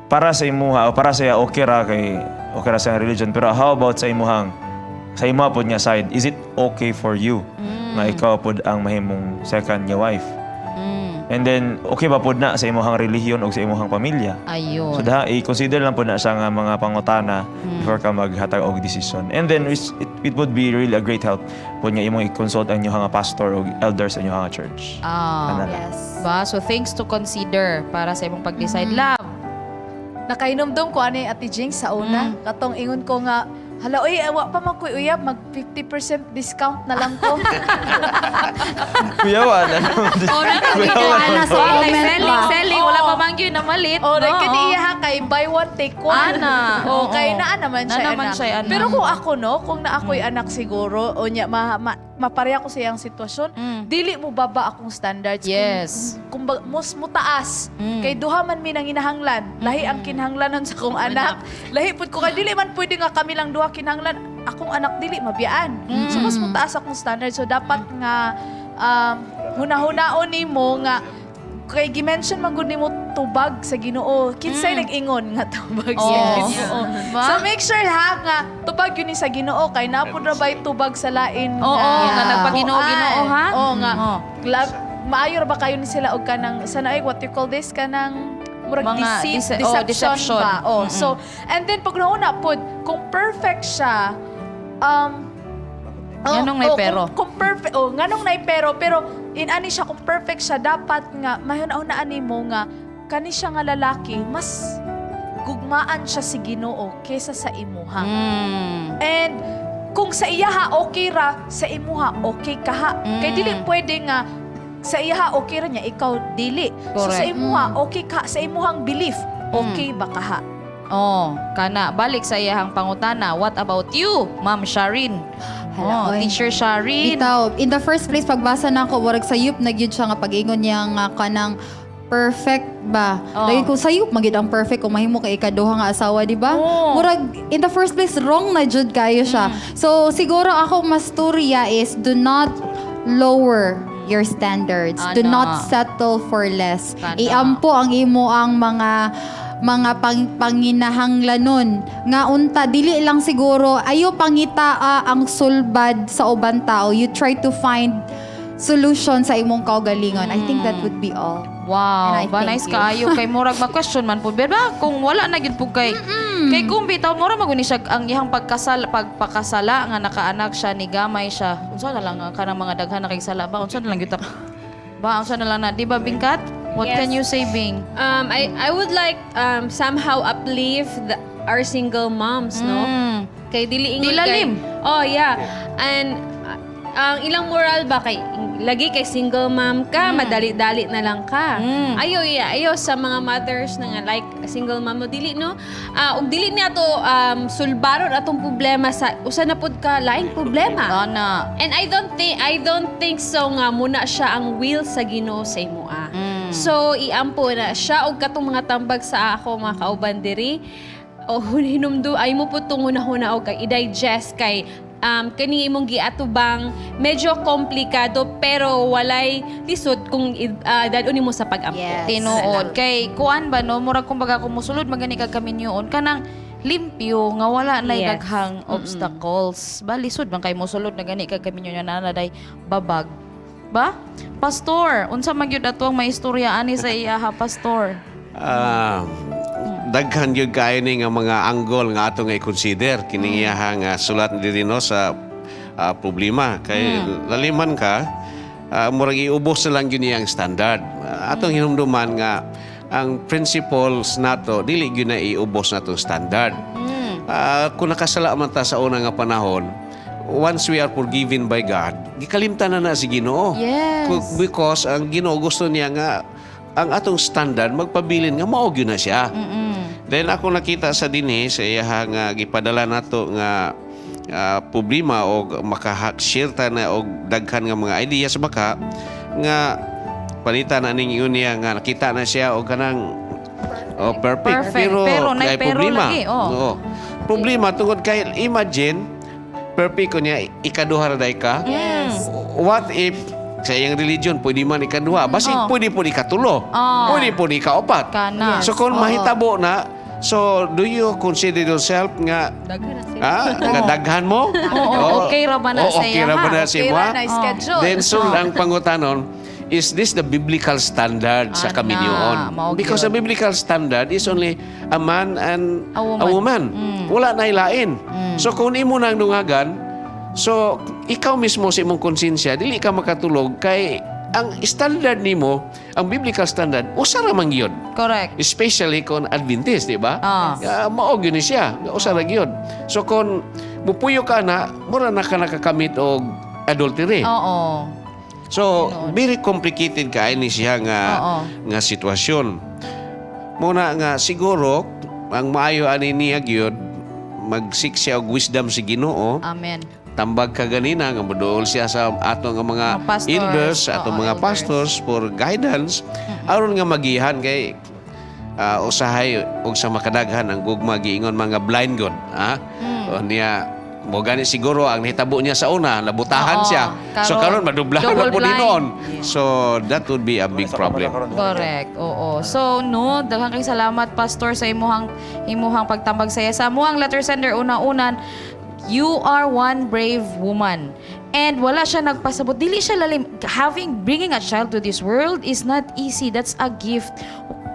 B: para sa imuha o para sa iya okay ra kay okay ra sa religion, pero how about sa imuha pod nga side, is it okay for you nga ikaw pod ang mahimong second nga wife? And then okay ba pod na sa imuhang relihiyon o sa imuhang pamilya?
Q: Ayun.
B: So daha i-consider lang pod na siya nga mga pangutana before ka maghatag og decision. And then it would be really a great help pod nga imong i-consult ang inyong nga pastor o elders sa inyong nga church.
Q: Ah.
B: Ana lang.
Q: Ba? So things to consider para sa imong pag-decide. Love.
A: Nakainomdom ko ani, Ate Jinx, sa una. Katong ingon ko nga, "Hala oy, wa pa man ko'y uyab, mag 50% discount na lang ko."
B: Kuya, wala.
Q: Oh,
B: Kuya,
D: Ana sa
Q: Ay,
D: comment
Q: selling,
D: ba?
Q: selling. Wala pa man gyud namalit.
A: Oh,
Q: no?
A: kini iya ha kay buy one take one.
Q: Ana,
A: Oh,
Q: oo.
A: kay naa naman
Q: Naa
A: siya
Q: naman
A: anak.
Q: siya anak.
A: Pero kung ako, no, kung na ako'y anak siguro o nya ma, mapareha ko sa iyang sitwasyon, dili mo baba akong standards. Kung mas mutaas. Kay duha man mi nang hinahanglan. Lahi ang kinahanglanon sa akong anak. Lahi pud ko kay dili man pwede nga kami lang duha kinahanglan. Akong anak dili mabiyaan. So mas mutaas akong standard. So dapat nga hunahunaon nimo nga kay gi-mention man gud nimo tubag sa Ginoo. Kinsay nag-ingon nga tubag sa Ginoo.
Q: Ba?
A: So make sure ha nga tubag yun ni sa Ginoo kay napud ra bay tubag sa lain.
Q: Oo, nga nagpaginoo-ginoo, ha?
A: Oo nga. Maayo ra ba kayo ni sila og kanang sana ay what you call this, kanang murag
Q: Mga
A: deceit,
Q: oh,
A: deception,
Q: deception.
A: ba? Oh, so and then pag nauna pod kung perfect siya, oh,
Q: Nganong nay
A: oh,
Q: pero?
A: Kung perfect, oh, nganong nay pero, pero in-ani siya, kung perfect siya, dapat nga, mahuna-hunaan nimo nga, kani siya nga lalaki, mas gugmaan siya si Ginoo kaysa sa imuha. And kung sa iyaha okay ra, sa imuha okay ka ha. Kay dili pwede nga sa iyaha okay ra niya, ikaw dili. So sa imuha okay ka, sa imuhang belief, okay ba ka ha?
Q: Oh, kana balik sa iyahang pangutana. What about you, Ma'am Sharin?
D: Hala,
Q: Oh,
D: oy.
Q: Teacher Sharin.
D: Bitaw, in the first place, pagbasa na ako, warag sayop na gyud siya nga pag-ingon niya nga kanang perfect ba?
Q: Oh.
D: Dahil kung sayop magyud ang perfect kung mahimo kay ikaduha nga asawa, di ba? Murag in the first place wrong na jud kayo siya. So siguro ako masturya is do not lower your standards. Do
Q: Ana.
D: not settle for less.
Q: Kana.
D: Iampo ang imo ang mga panginahanglanon nga unta dili lang siguro ayo pangita ang sulbad sa uban tao. You try to find solution sa imong kaugalingon. I think that would be all.
Q: Wow,
D: And I
Q: ba
D: thank
Q: nice
D: you.
Q: kaayo kay murag ma-question man pud ba kung wala na gyud pud kay kung bitaw mura maguni siya ang iyang pagpakasala nga nakaanak siya ni gamay siya. Unsa na lang ang kanang mga daghan na kay sala ba? Unsa na lang gyud ba? Unsa na lang na, di ba, Bingkat? What
C: Yes.
Q: can you say, Bing?
C: I would like somehow uplift our single moms, no? Kay dili ingon
Q: Di lalim.
C: kay. Oh, yeah. And ang ilang moral ba kay lagi kay single mom ka, madali-dali na lang ka. Ayo, yeah, ayo sa mga mothers na nga like single mom mo dili, no. Ah, ug dili niya to sulbaron atong problema sa usa na pud ka laing problema.
Q: Ana.
C: And I don't think so nga muna siya ang will sa Ginoo sa imoa. So iampo na siya og katong mga tambag sa ako mga kauban diri. O hinumdu ay mo po tong hunahuna og kay i-digest kay kani imong giatubang medyo komplikado pero walay lisod kung dad-on nimo sa pag-ampo.
Q: Tinuod. Kay kuan ba, no, murag kumbaga kung musulod magani kag kaminyoon kanang limpyo nga wala na daghang obstacles. Ba lisod man kay musulod na gani kag kaminyoon na na babag. Ba? Pastor, unsa man gyud ato ang maistorya ani sa iya ha, Pastor?
L: Ah, daghan gyud kaayo ni nga mga angle nga ato nga i-consider kining iyaha nga sulat diri, no, sa problema kay laliman ka, murag iubos na lang gyud niya ang standard. Atong hinumduman nga ang principles nato dili gyud na iubos natong standard. Kung nakasala man ta sa una nga panahon, once we are forgiven by God, gikalimtan na na si Ginoo. Because ang Ginoo gusto niya nga ang atong standard magpabilin nga mao gyud na siya. Then ako nakita sa dinhi sa iyaha nga gipadala nato nga problema og maka-share ta na og daghan nga mga ideas baka nga palitan na ning ingon niya nga nakita na siya og kanang, oh, perfect.
Q: Perfect.
L: Pero,
Q: Pero naay
L: kay
Q: pero
L: problema.
Q: lagi, oh.
L: Oo. Problema tungod kay imagine perfect ko niya, ikaduha ra day ka. What if sa iyang religion pwede man ikaduha? Basi pwede po ikatulo. Pwede po ikaupat.
Q: Kana.
L: So kung mahitabo na, so do you consider yourself nga
C: Daghan na siya.
L: Nga daghan mo?
Q: Oo, okay ra ba na
L: Oo,
Q: sa
L: okay ra
Q: iya,
L: ba
Q: ha?
L: na sa
A: Okay
L: imo,
A: ra
L: ha?
A: na schedule.
L: Then so ang pangutanon, is this the biblical standard sa
Q: Ana,
L: kaminyoon?
Q: mao
L: Because the
Q: gyud.
L: biblical standard is only a man and
Q: A woman.
L: a woman. Wala na ilain. So kung imo nang dungagan, so ikaw mismo sa imong konsensya, dili ka makatulog kay ang standard nimo, ang biblical standard, usa ra man gyud.
Q: Correct.
L: Especially kung Adventist, di ba?
Q: Ah.
L: Mao gyud ni siya, usa ra gyud. So kung mupuyo ka na, mura na ka nakakamit og adultery. So, very complicated kay ni siya nga nga sitwasyon. Muna nga siguro ang maayo ani niya gyud mag-seek siya og wisdom si Ginoo.
Q: Amen.
L: Tambag ka ganina nga moduol siya sa ato nga mga
Q: Mga pastors.
L: elders, atong mga
Q: elders.
L: pastors for guidance aron nga magihan kay usahay og sa makadaghan ang gugma giingon mga blind god, ha? O niya mo gani siguro ang nahitabo niya sa una, nabutahan siya. So
Q: Karon,
L: karon madublahan na
Q: double
L: po
Q: blind.
L: noon. So that would be a big problem.
Q: Correct. Oo. So no, daghang kay salamat, Pastor, sa imuhang pagtambag saya sa amuang letter sender una-unan. You are one brave woman. And wala siya nagpasabot. Dili siya lalim. Bringing a child to this world is not easy. That's a gift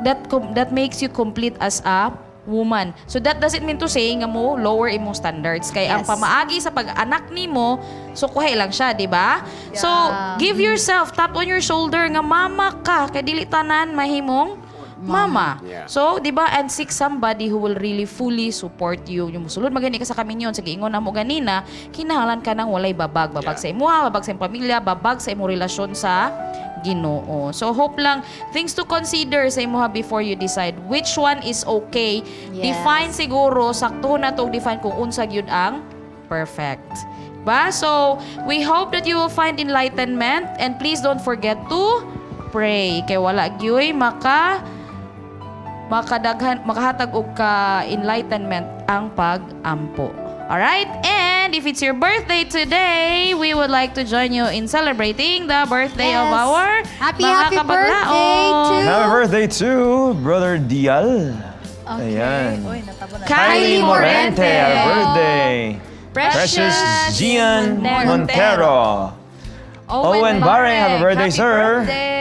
Q: that makes you complete as a woman. So that doesn't mean to say nga mo lower imong standards kay ang pamaagi sa pag-anak nimo, so kuhay lang siya, di ba? So give yourself tap on your shoulder nga mama ka kay dili tanan mahimong mama. So, di ba, and seek somebody who will really fully support you. Yung musulod magani ka sa kaminyon, sa giingon na mo ganina, kinahanglan ka nang walay babag. Babag sa imuha, babag sa imong pamilya, babag sa imong relasyon sa Ginoo. So hope lang things to consider sa imuha before you decide which one is okay. Define siguro, sakto na to define kung unsa gyud ang perfect. Ba? So, we hope that you will find enlightenment and please don't forget to pray. Kay wala gyoy makadaghan makahatag og ka enlightenment ang pag-ampo. Alright? And if it's your birthday today, we would like to join you in celebrating the birthday of our
D: Happy,
Q: mga
D: happy birthday
Q: kapaglaom.
D: to
B: Happy birthday to Brother Dial. Ayan.
Q: Kylie
B: Morente,
Q: Morente.
B: happy birthday.
Q: Precious
B: Gian
Q: Montero.
B: Montero. Owen Barre, happy birthday,
A: Happy
B: sir.
A: birthday.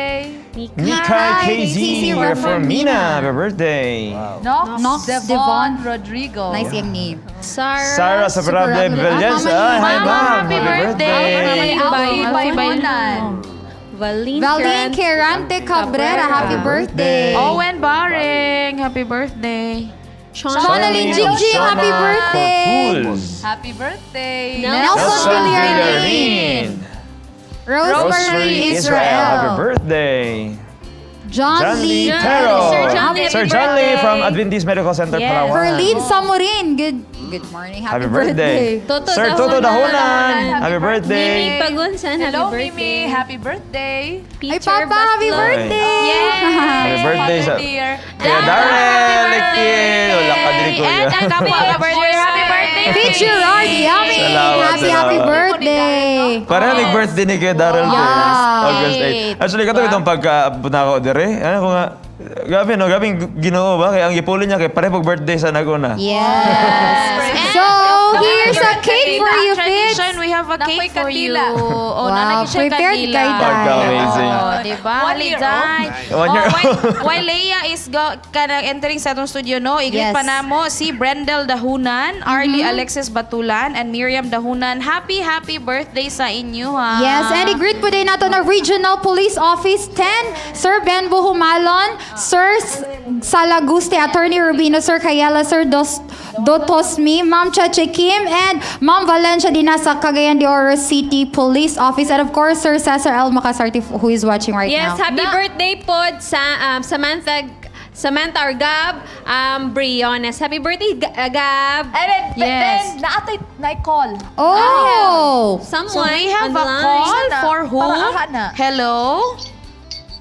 B: Nikai KZ Reformina, happy birthday.
A: Nox,
D: Nox
A: Devon,
D: Devon
A: Rodrigo.
D: Nice yung name.
C: Sarah,
B: Sarah Saparable Villas.
D: Ah,
B: Hi,
Q: Mama,
B: ma'am.
Q: happy birthday.
A: Alfie Baybonan.
C: Valine,
D: Valine Kerante Cabrera, happy birthday.
Q: Owen Baring, happy birthday.
D: Shonalyn Jingjing, happy birthday.
B: Pools.
A: Happy birthday.
D: Nelson Villarin.
B: Rosemary
D: Rosemary
B: Israel, happy
D: Israel.
B: birthday.
D: John
B: John
D: Lee
B: Lee Tero.
C: Sir John Lee,
B: Sir
C: happy
B: John Lee
C: birthday.
B: from Adventist Medical Center,
Q: Yes.
B: Palawan.
D: Perlene Samorin, good morning.
B: Happy
D: Happy
B: birthday.
D: birthday.
C: Toto
B: Sir Toto
C: Dahonan.
B: Dahonan. Happy birthday.
C: Mimi Pagunsan, happy
A: Hello,
C: birthday.
A: Mimi. Happy birthday.
D: Ay,
C: Peter
D: Papa, happy
C: Baslo.
D: birthday.
B: Happy birthday sa
A: Dear.
B: Kuya Darrell Lekil. Wala ka din, Kuya.
Q: And ang kapwa happy birthday. Happy birthday.
D: Fitz Gerard, yummy.
B: Salamat,
D: Happy, happy
B: salamat.
D: birthday.
B: Parang nag-birthday ni Kuya Darrell
D: Yeah.
B: yeah. August 8. Actually, kato itong pagka ko dire. Ano ko nga, gabi no, gabi Ginoo ba? Kaya ang gipuli niya kay pareho pag birthday sa naguna.
D: Yes. So, here's a cake for you, Fitz.
Q: Tradition, we have a
A: Nakoy
Q: cake for you.
A: kandila.
Q: Oh,
D: Wow,
Q: nanagi siya
D: prepared
Q: kandila.
D: kay Day.
B: Pagka-amazing.
Q: Oh, diba?
A: 1 year
Q: Haliday.
B: 1 year
Q: Oh,
B: old.
Q: while Leia is kanang entering sa atong studio, no, i-greet
D: Yes.
Q: pa namo si Brendel Dahunan, Arlie Alexis Batulan, and Miriam Dahunan. Happy, happy birthday sa inyo, ha?
D: Yes, and i-greet po din nato na Regional Police Office 10, Sir Ben Buhumalon, Sir Salaguste, Attorney Rubino, Sir Kayala, Sir Dotosmi, Ma'am Chache Kim, and Ma'am Valencia din sa Cagayan de Oro City Police Office, and of course, Sir Cesar L. Macasarte, who is watching right
C: Yes,
D: now.
C: happy birthday po sa Samantha or Gab Briones. Happy birthday, Gab.
A: And then, but
Q: Yes.
A: then, naatay, na-call.
D: Oh!
C: Someone
Q: So we have
C: on the
Q: a
C: line.
Q: call
A: Sana.
Q: for who?
A: Para na.
Q: Hello?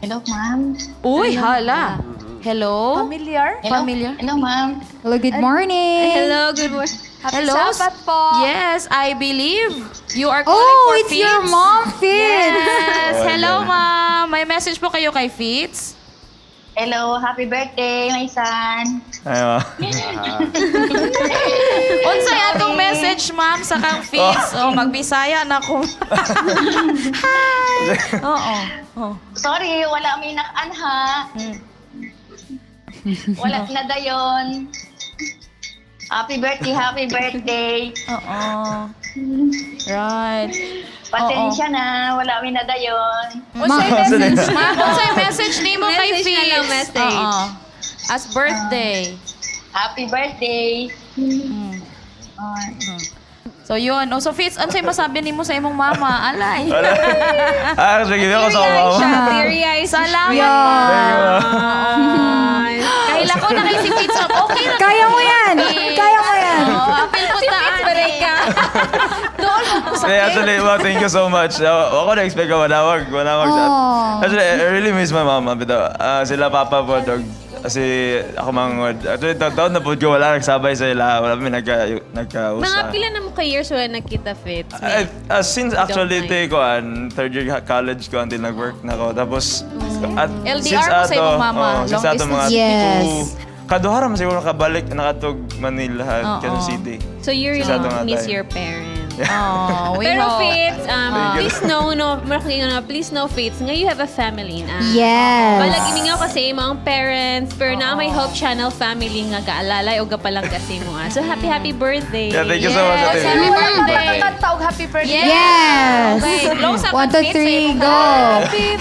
K: Hello, ma'am.
Q: Uy, hala. Hello?
A: Familiar?
K: Hello.
Q: Familiar?
K: Hello, ma'am.
D: Hello, good morning.
C: Hello, good morning.
A: Happy
Q: Hello?
A: Sabbath po.
Q: Yes, I believe you are calling
D: Oh,
Q: for
D: it's your
Q: Fitz.
D: mom, Fitz.
Q: Yes.
B: Oh,
Q: Hello,
B: yeah.
Q: ma'am. May message po kayo kay Fitz.
K: Hello, happy birthday, my son.
B: Ayun.
Q: Unsay atong message, ma'am, sa kang Fitz? Oh, magbisaya na ko. Hi. Oo. Oh.
K: Sorry, wala may nakanha. Wala na dayon. Happy birthday, happy birthday.
Q: Oo. Right.
K: Pasensya na, wala may nadayon.
Q: Unsay message, ma'am? Unsay message nimo kay
C: Message
Q: Fitz?
C: na lang, message.
Q: Oo. As birthday.
K: Happy birthday.
Q: So yun. Oh, so Fitz, unsay masabi nimo sa imong mama? Alay.
B: Ah, sige, ako sa mama.
C: Teary eyes.
Q: Salamat.
D: Yeah.
B: Thank you, ma'am.
Q: Kahila ko na kay si Fitz. Okay ra.
D: Kaya mo yan! Kaya mo yan!
Q: Oh, apil po ta.
C: Fitz, ka.
A: Doon mo sa
B: Hey, actually, well, thank you so much. Ako na-expect ko, manawag siya.
D: Aw.
B: Actually, I really miss my mama. Bitaw. Sila papa po, dog. Kasi ako mangod. Actually, taon na po ko, wala nagsabay sa ila. Wala kami nagkausap.
C: Mga pila na mo ka years wala nagkita, Fitz?
B: Since actually,
C: Don't
B: te, ko, third year college ko until nag-work na ko. Tapos, at,
Q: LDR
B: since
Q: mo sa imong mama,
B: oh, since
Q: long
B: ato mga
Q: distance.
D: Yes.
B: two, kaduha ra man siguro kabalik nakatog Manila,
Q: Oo.
B: Quezon City.
C: So you really
B: Since ato nga
C: miss
B: time.
C: your parents.
Q: Oh, we
C: Pero
Q: hope.
C: Fitz,
B: Thank you.
C: please know, no, no, please know, Fitz, nga you have a family na.
D: Yes.
C: Balag imingaw kasi imo ang parents, pero na may Hope Channel family nga gaalalay o gapalang kasi mo. Ah. So happy, happy birthday.
B: Yeah, thank you so much,
Q: Yes.
B: Ate.
Q: Happy
B: Happy
Q: birthday.
A: Kakanta og happy birthday.
D: Yes.
Q: Okay, blow sa
D: 1, 2,
Q: Fitz sa
D: 3,
Q: imong
D: go.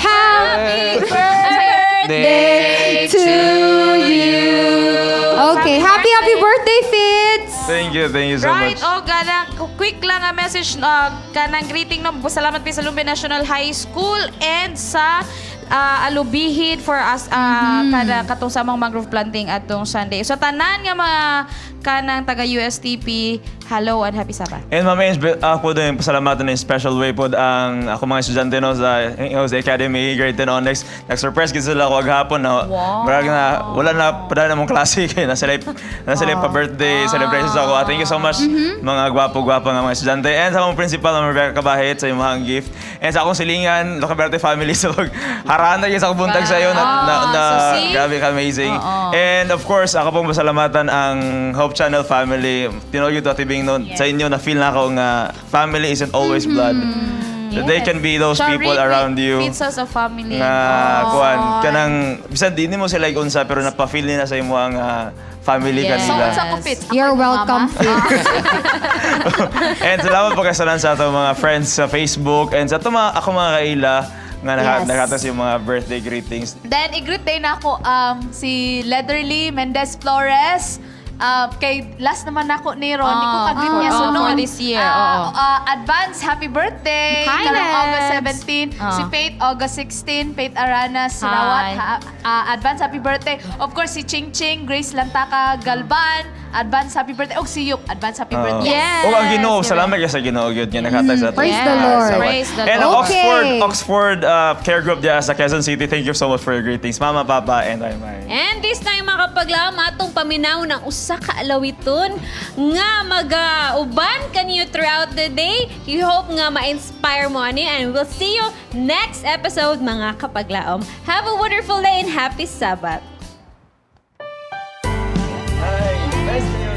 D: Happy birthday to you. Okay, happy, happy birthday, Fitz.
B: Thank you so
Q: Right,
B: much.
Q: oh, ganang quick lang a message, kanang greeting no. Salamat pi sa Lumbe National High School and sa alubihid for us kada katong sa among mangrove planting atong Sunday. So tanan nga mga kanang taga USTP, hello and happy Sabbath.
B: And Ma'am Ange, ako din pasalamatan in special way pod ang ako mga estudyante no sa Jose Academy Grade 10 Onyx. Nag-surprise gid sila ako aghapon na murag na wala na padala namong klase kay na sila pa birthday celebrations ako. Thank you so much, mga gwapo-gwapo nga mga estudyante. And sa akong principal, Ma'am Rebecca Kabahit, sa imong gift. And sa akong silingan, Locaberte family, so harana gyud sa akong buntag sa iyo na
Q: So see?
B: grabe ka amazing.
Q: Oo.
B: And of course, ako pong pasalamatan ang Hope Channel family. Tinuod to, Ate Bing, no, sa inyo na feel na ako nga family isn't always blood. That they can be those
Q: Siya
B: people
Q: really
B: around you.
Q: feeds us a family.
B: Nga kuan kanang bisan di nimo sila unsa pero napa-feel nila sa imo ang family
A: So,
B: kanila.
A: unsa ko, Fitz? Ako
D: You're
A: yung
D: welcome,
A: mama?
D: Fitz.
B: And salamat po kay sanan sa atong mga friends sa Facebook and sa atong mga ako mga kaila nga nakatas yung mga birthday greetings.
A: Then, i-greet day na ako si Leatherly Mendez Flores. Kay last naman nako ni Ron, di ko ka-greet niya sunod.
Q: For this year, oo.
A: Advance happy birthday!
Q: Hi,
A: Karong
Q: Leds!
A: August 17. Si Faith, August 16. Faith Arana, Sarawat,
Q: Hi.
A: advance happy birthday. Of course, si Ching Ching, Grace Lantaka, Galban, advance happy birthday. Og si Yup, advance happy birthday.
Q: Yes!
B: Oh, ang Ginoo, salamat kayo sa Ginoo gyud nga nakatag sa ato.
D: Praise the Lord.
Q: Praise the
B: And ang
Q: Lord.
B: Oxford Oxford Care Group diya sa Quezon City, thank you so much for your greetings. Mama, Papa, and Ay Mai.
C: And this time, mga kapaglaom, atong paminaw ng usa ka alawiton nga maga-uban kaniyo throughout the day. You hope nga ma-inspire mo ani and we'll see you next episode, mga kapaglaom. Have a wonderful day and happy Sabbath.
B: Hi. Nice to you.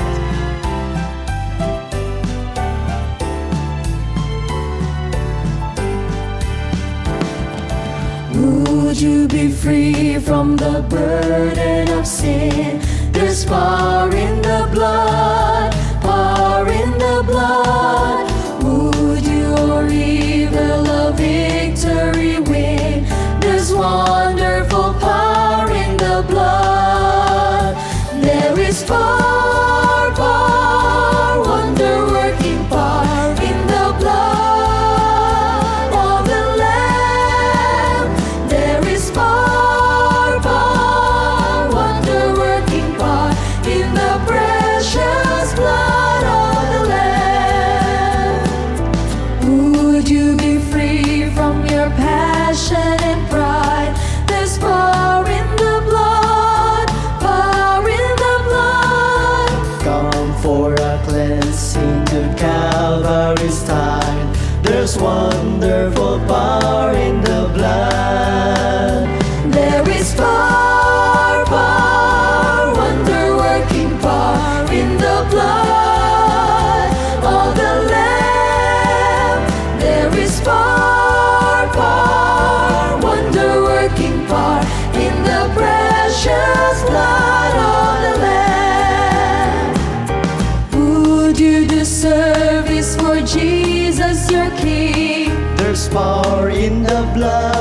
F: Would you be free from the burden of sin? There's power in the blood, power in the blood. Would you or evil a victory win? There's wonderful power in the blood. There is power, power, wonder working power in the blood of the Lamb. There is power, power, wonder working power in the precious blood of the Lamb. Would you be free from your passion and pride? There's power in the blood, power in the blood.
E: Come for a cleansing to Calvary's tide. There's wonderful power in the blood.
F: There is power, power, wonder working power in the blood of the Lamb. There is power, power, wonder working power in the precious blood of the Lamb. Would you do service for Jesus your King?
E: There's power in the blood.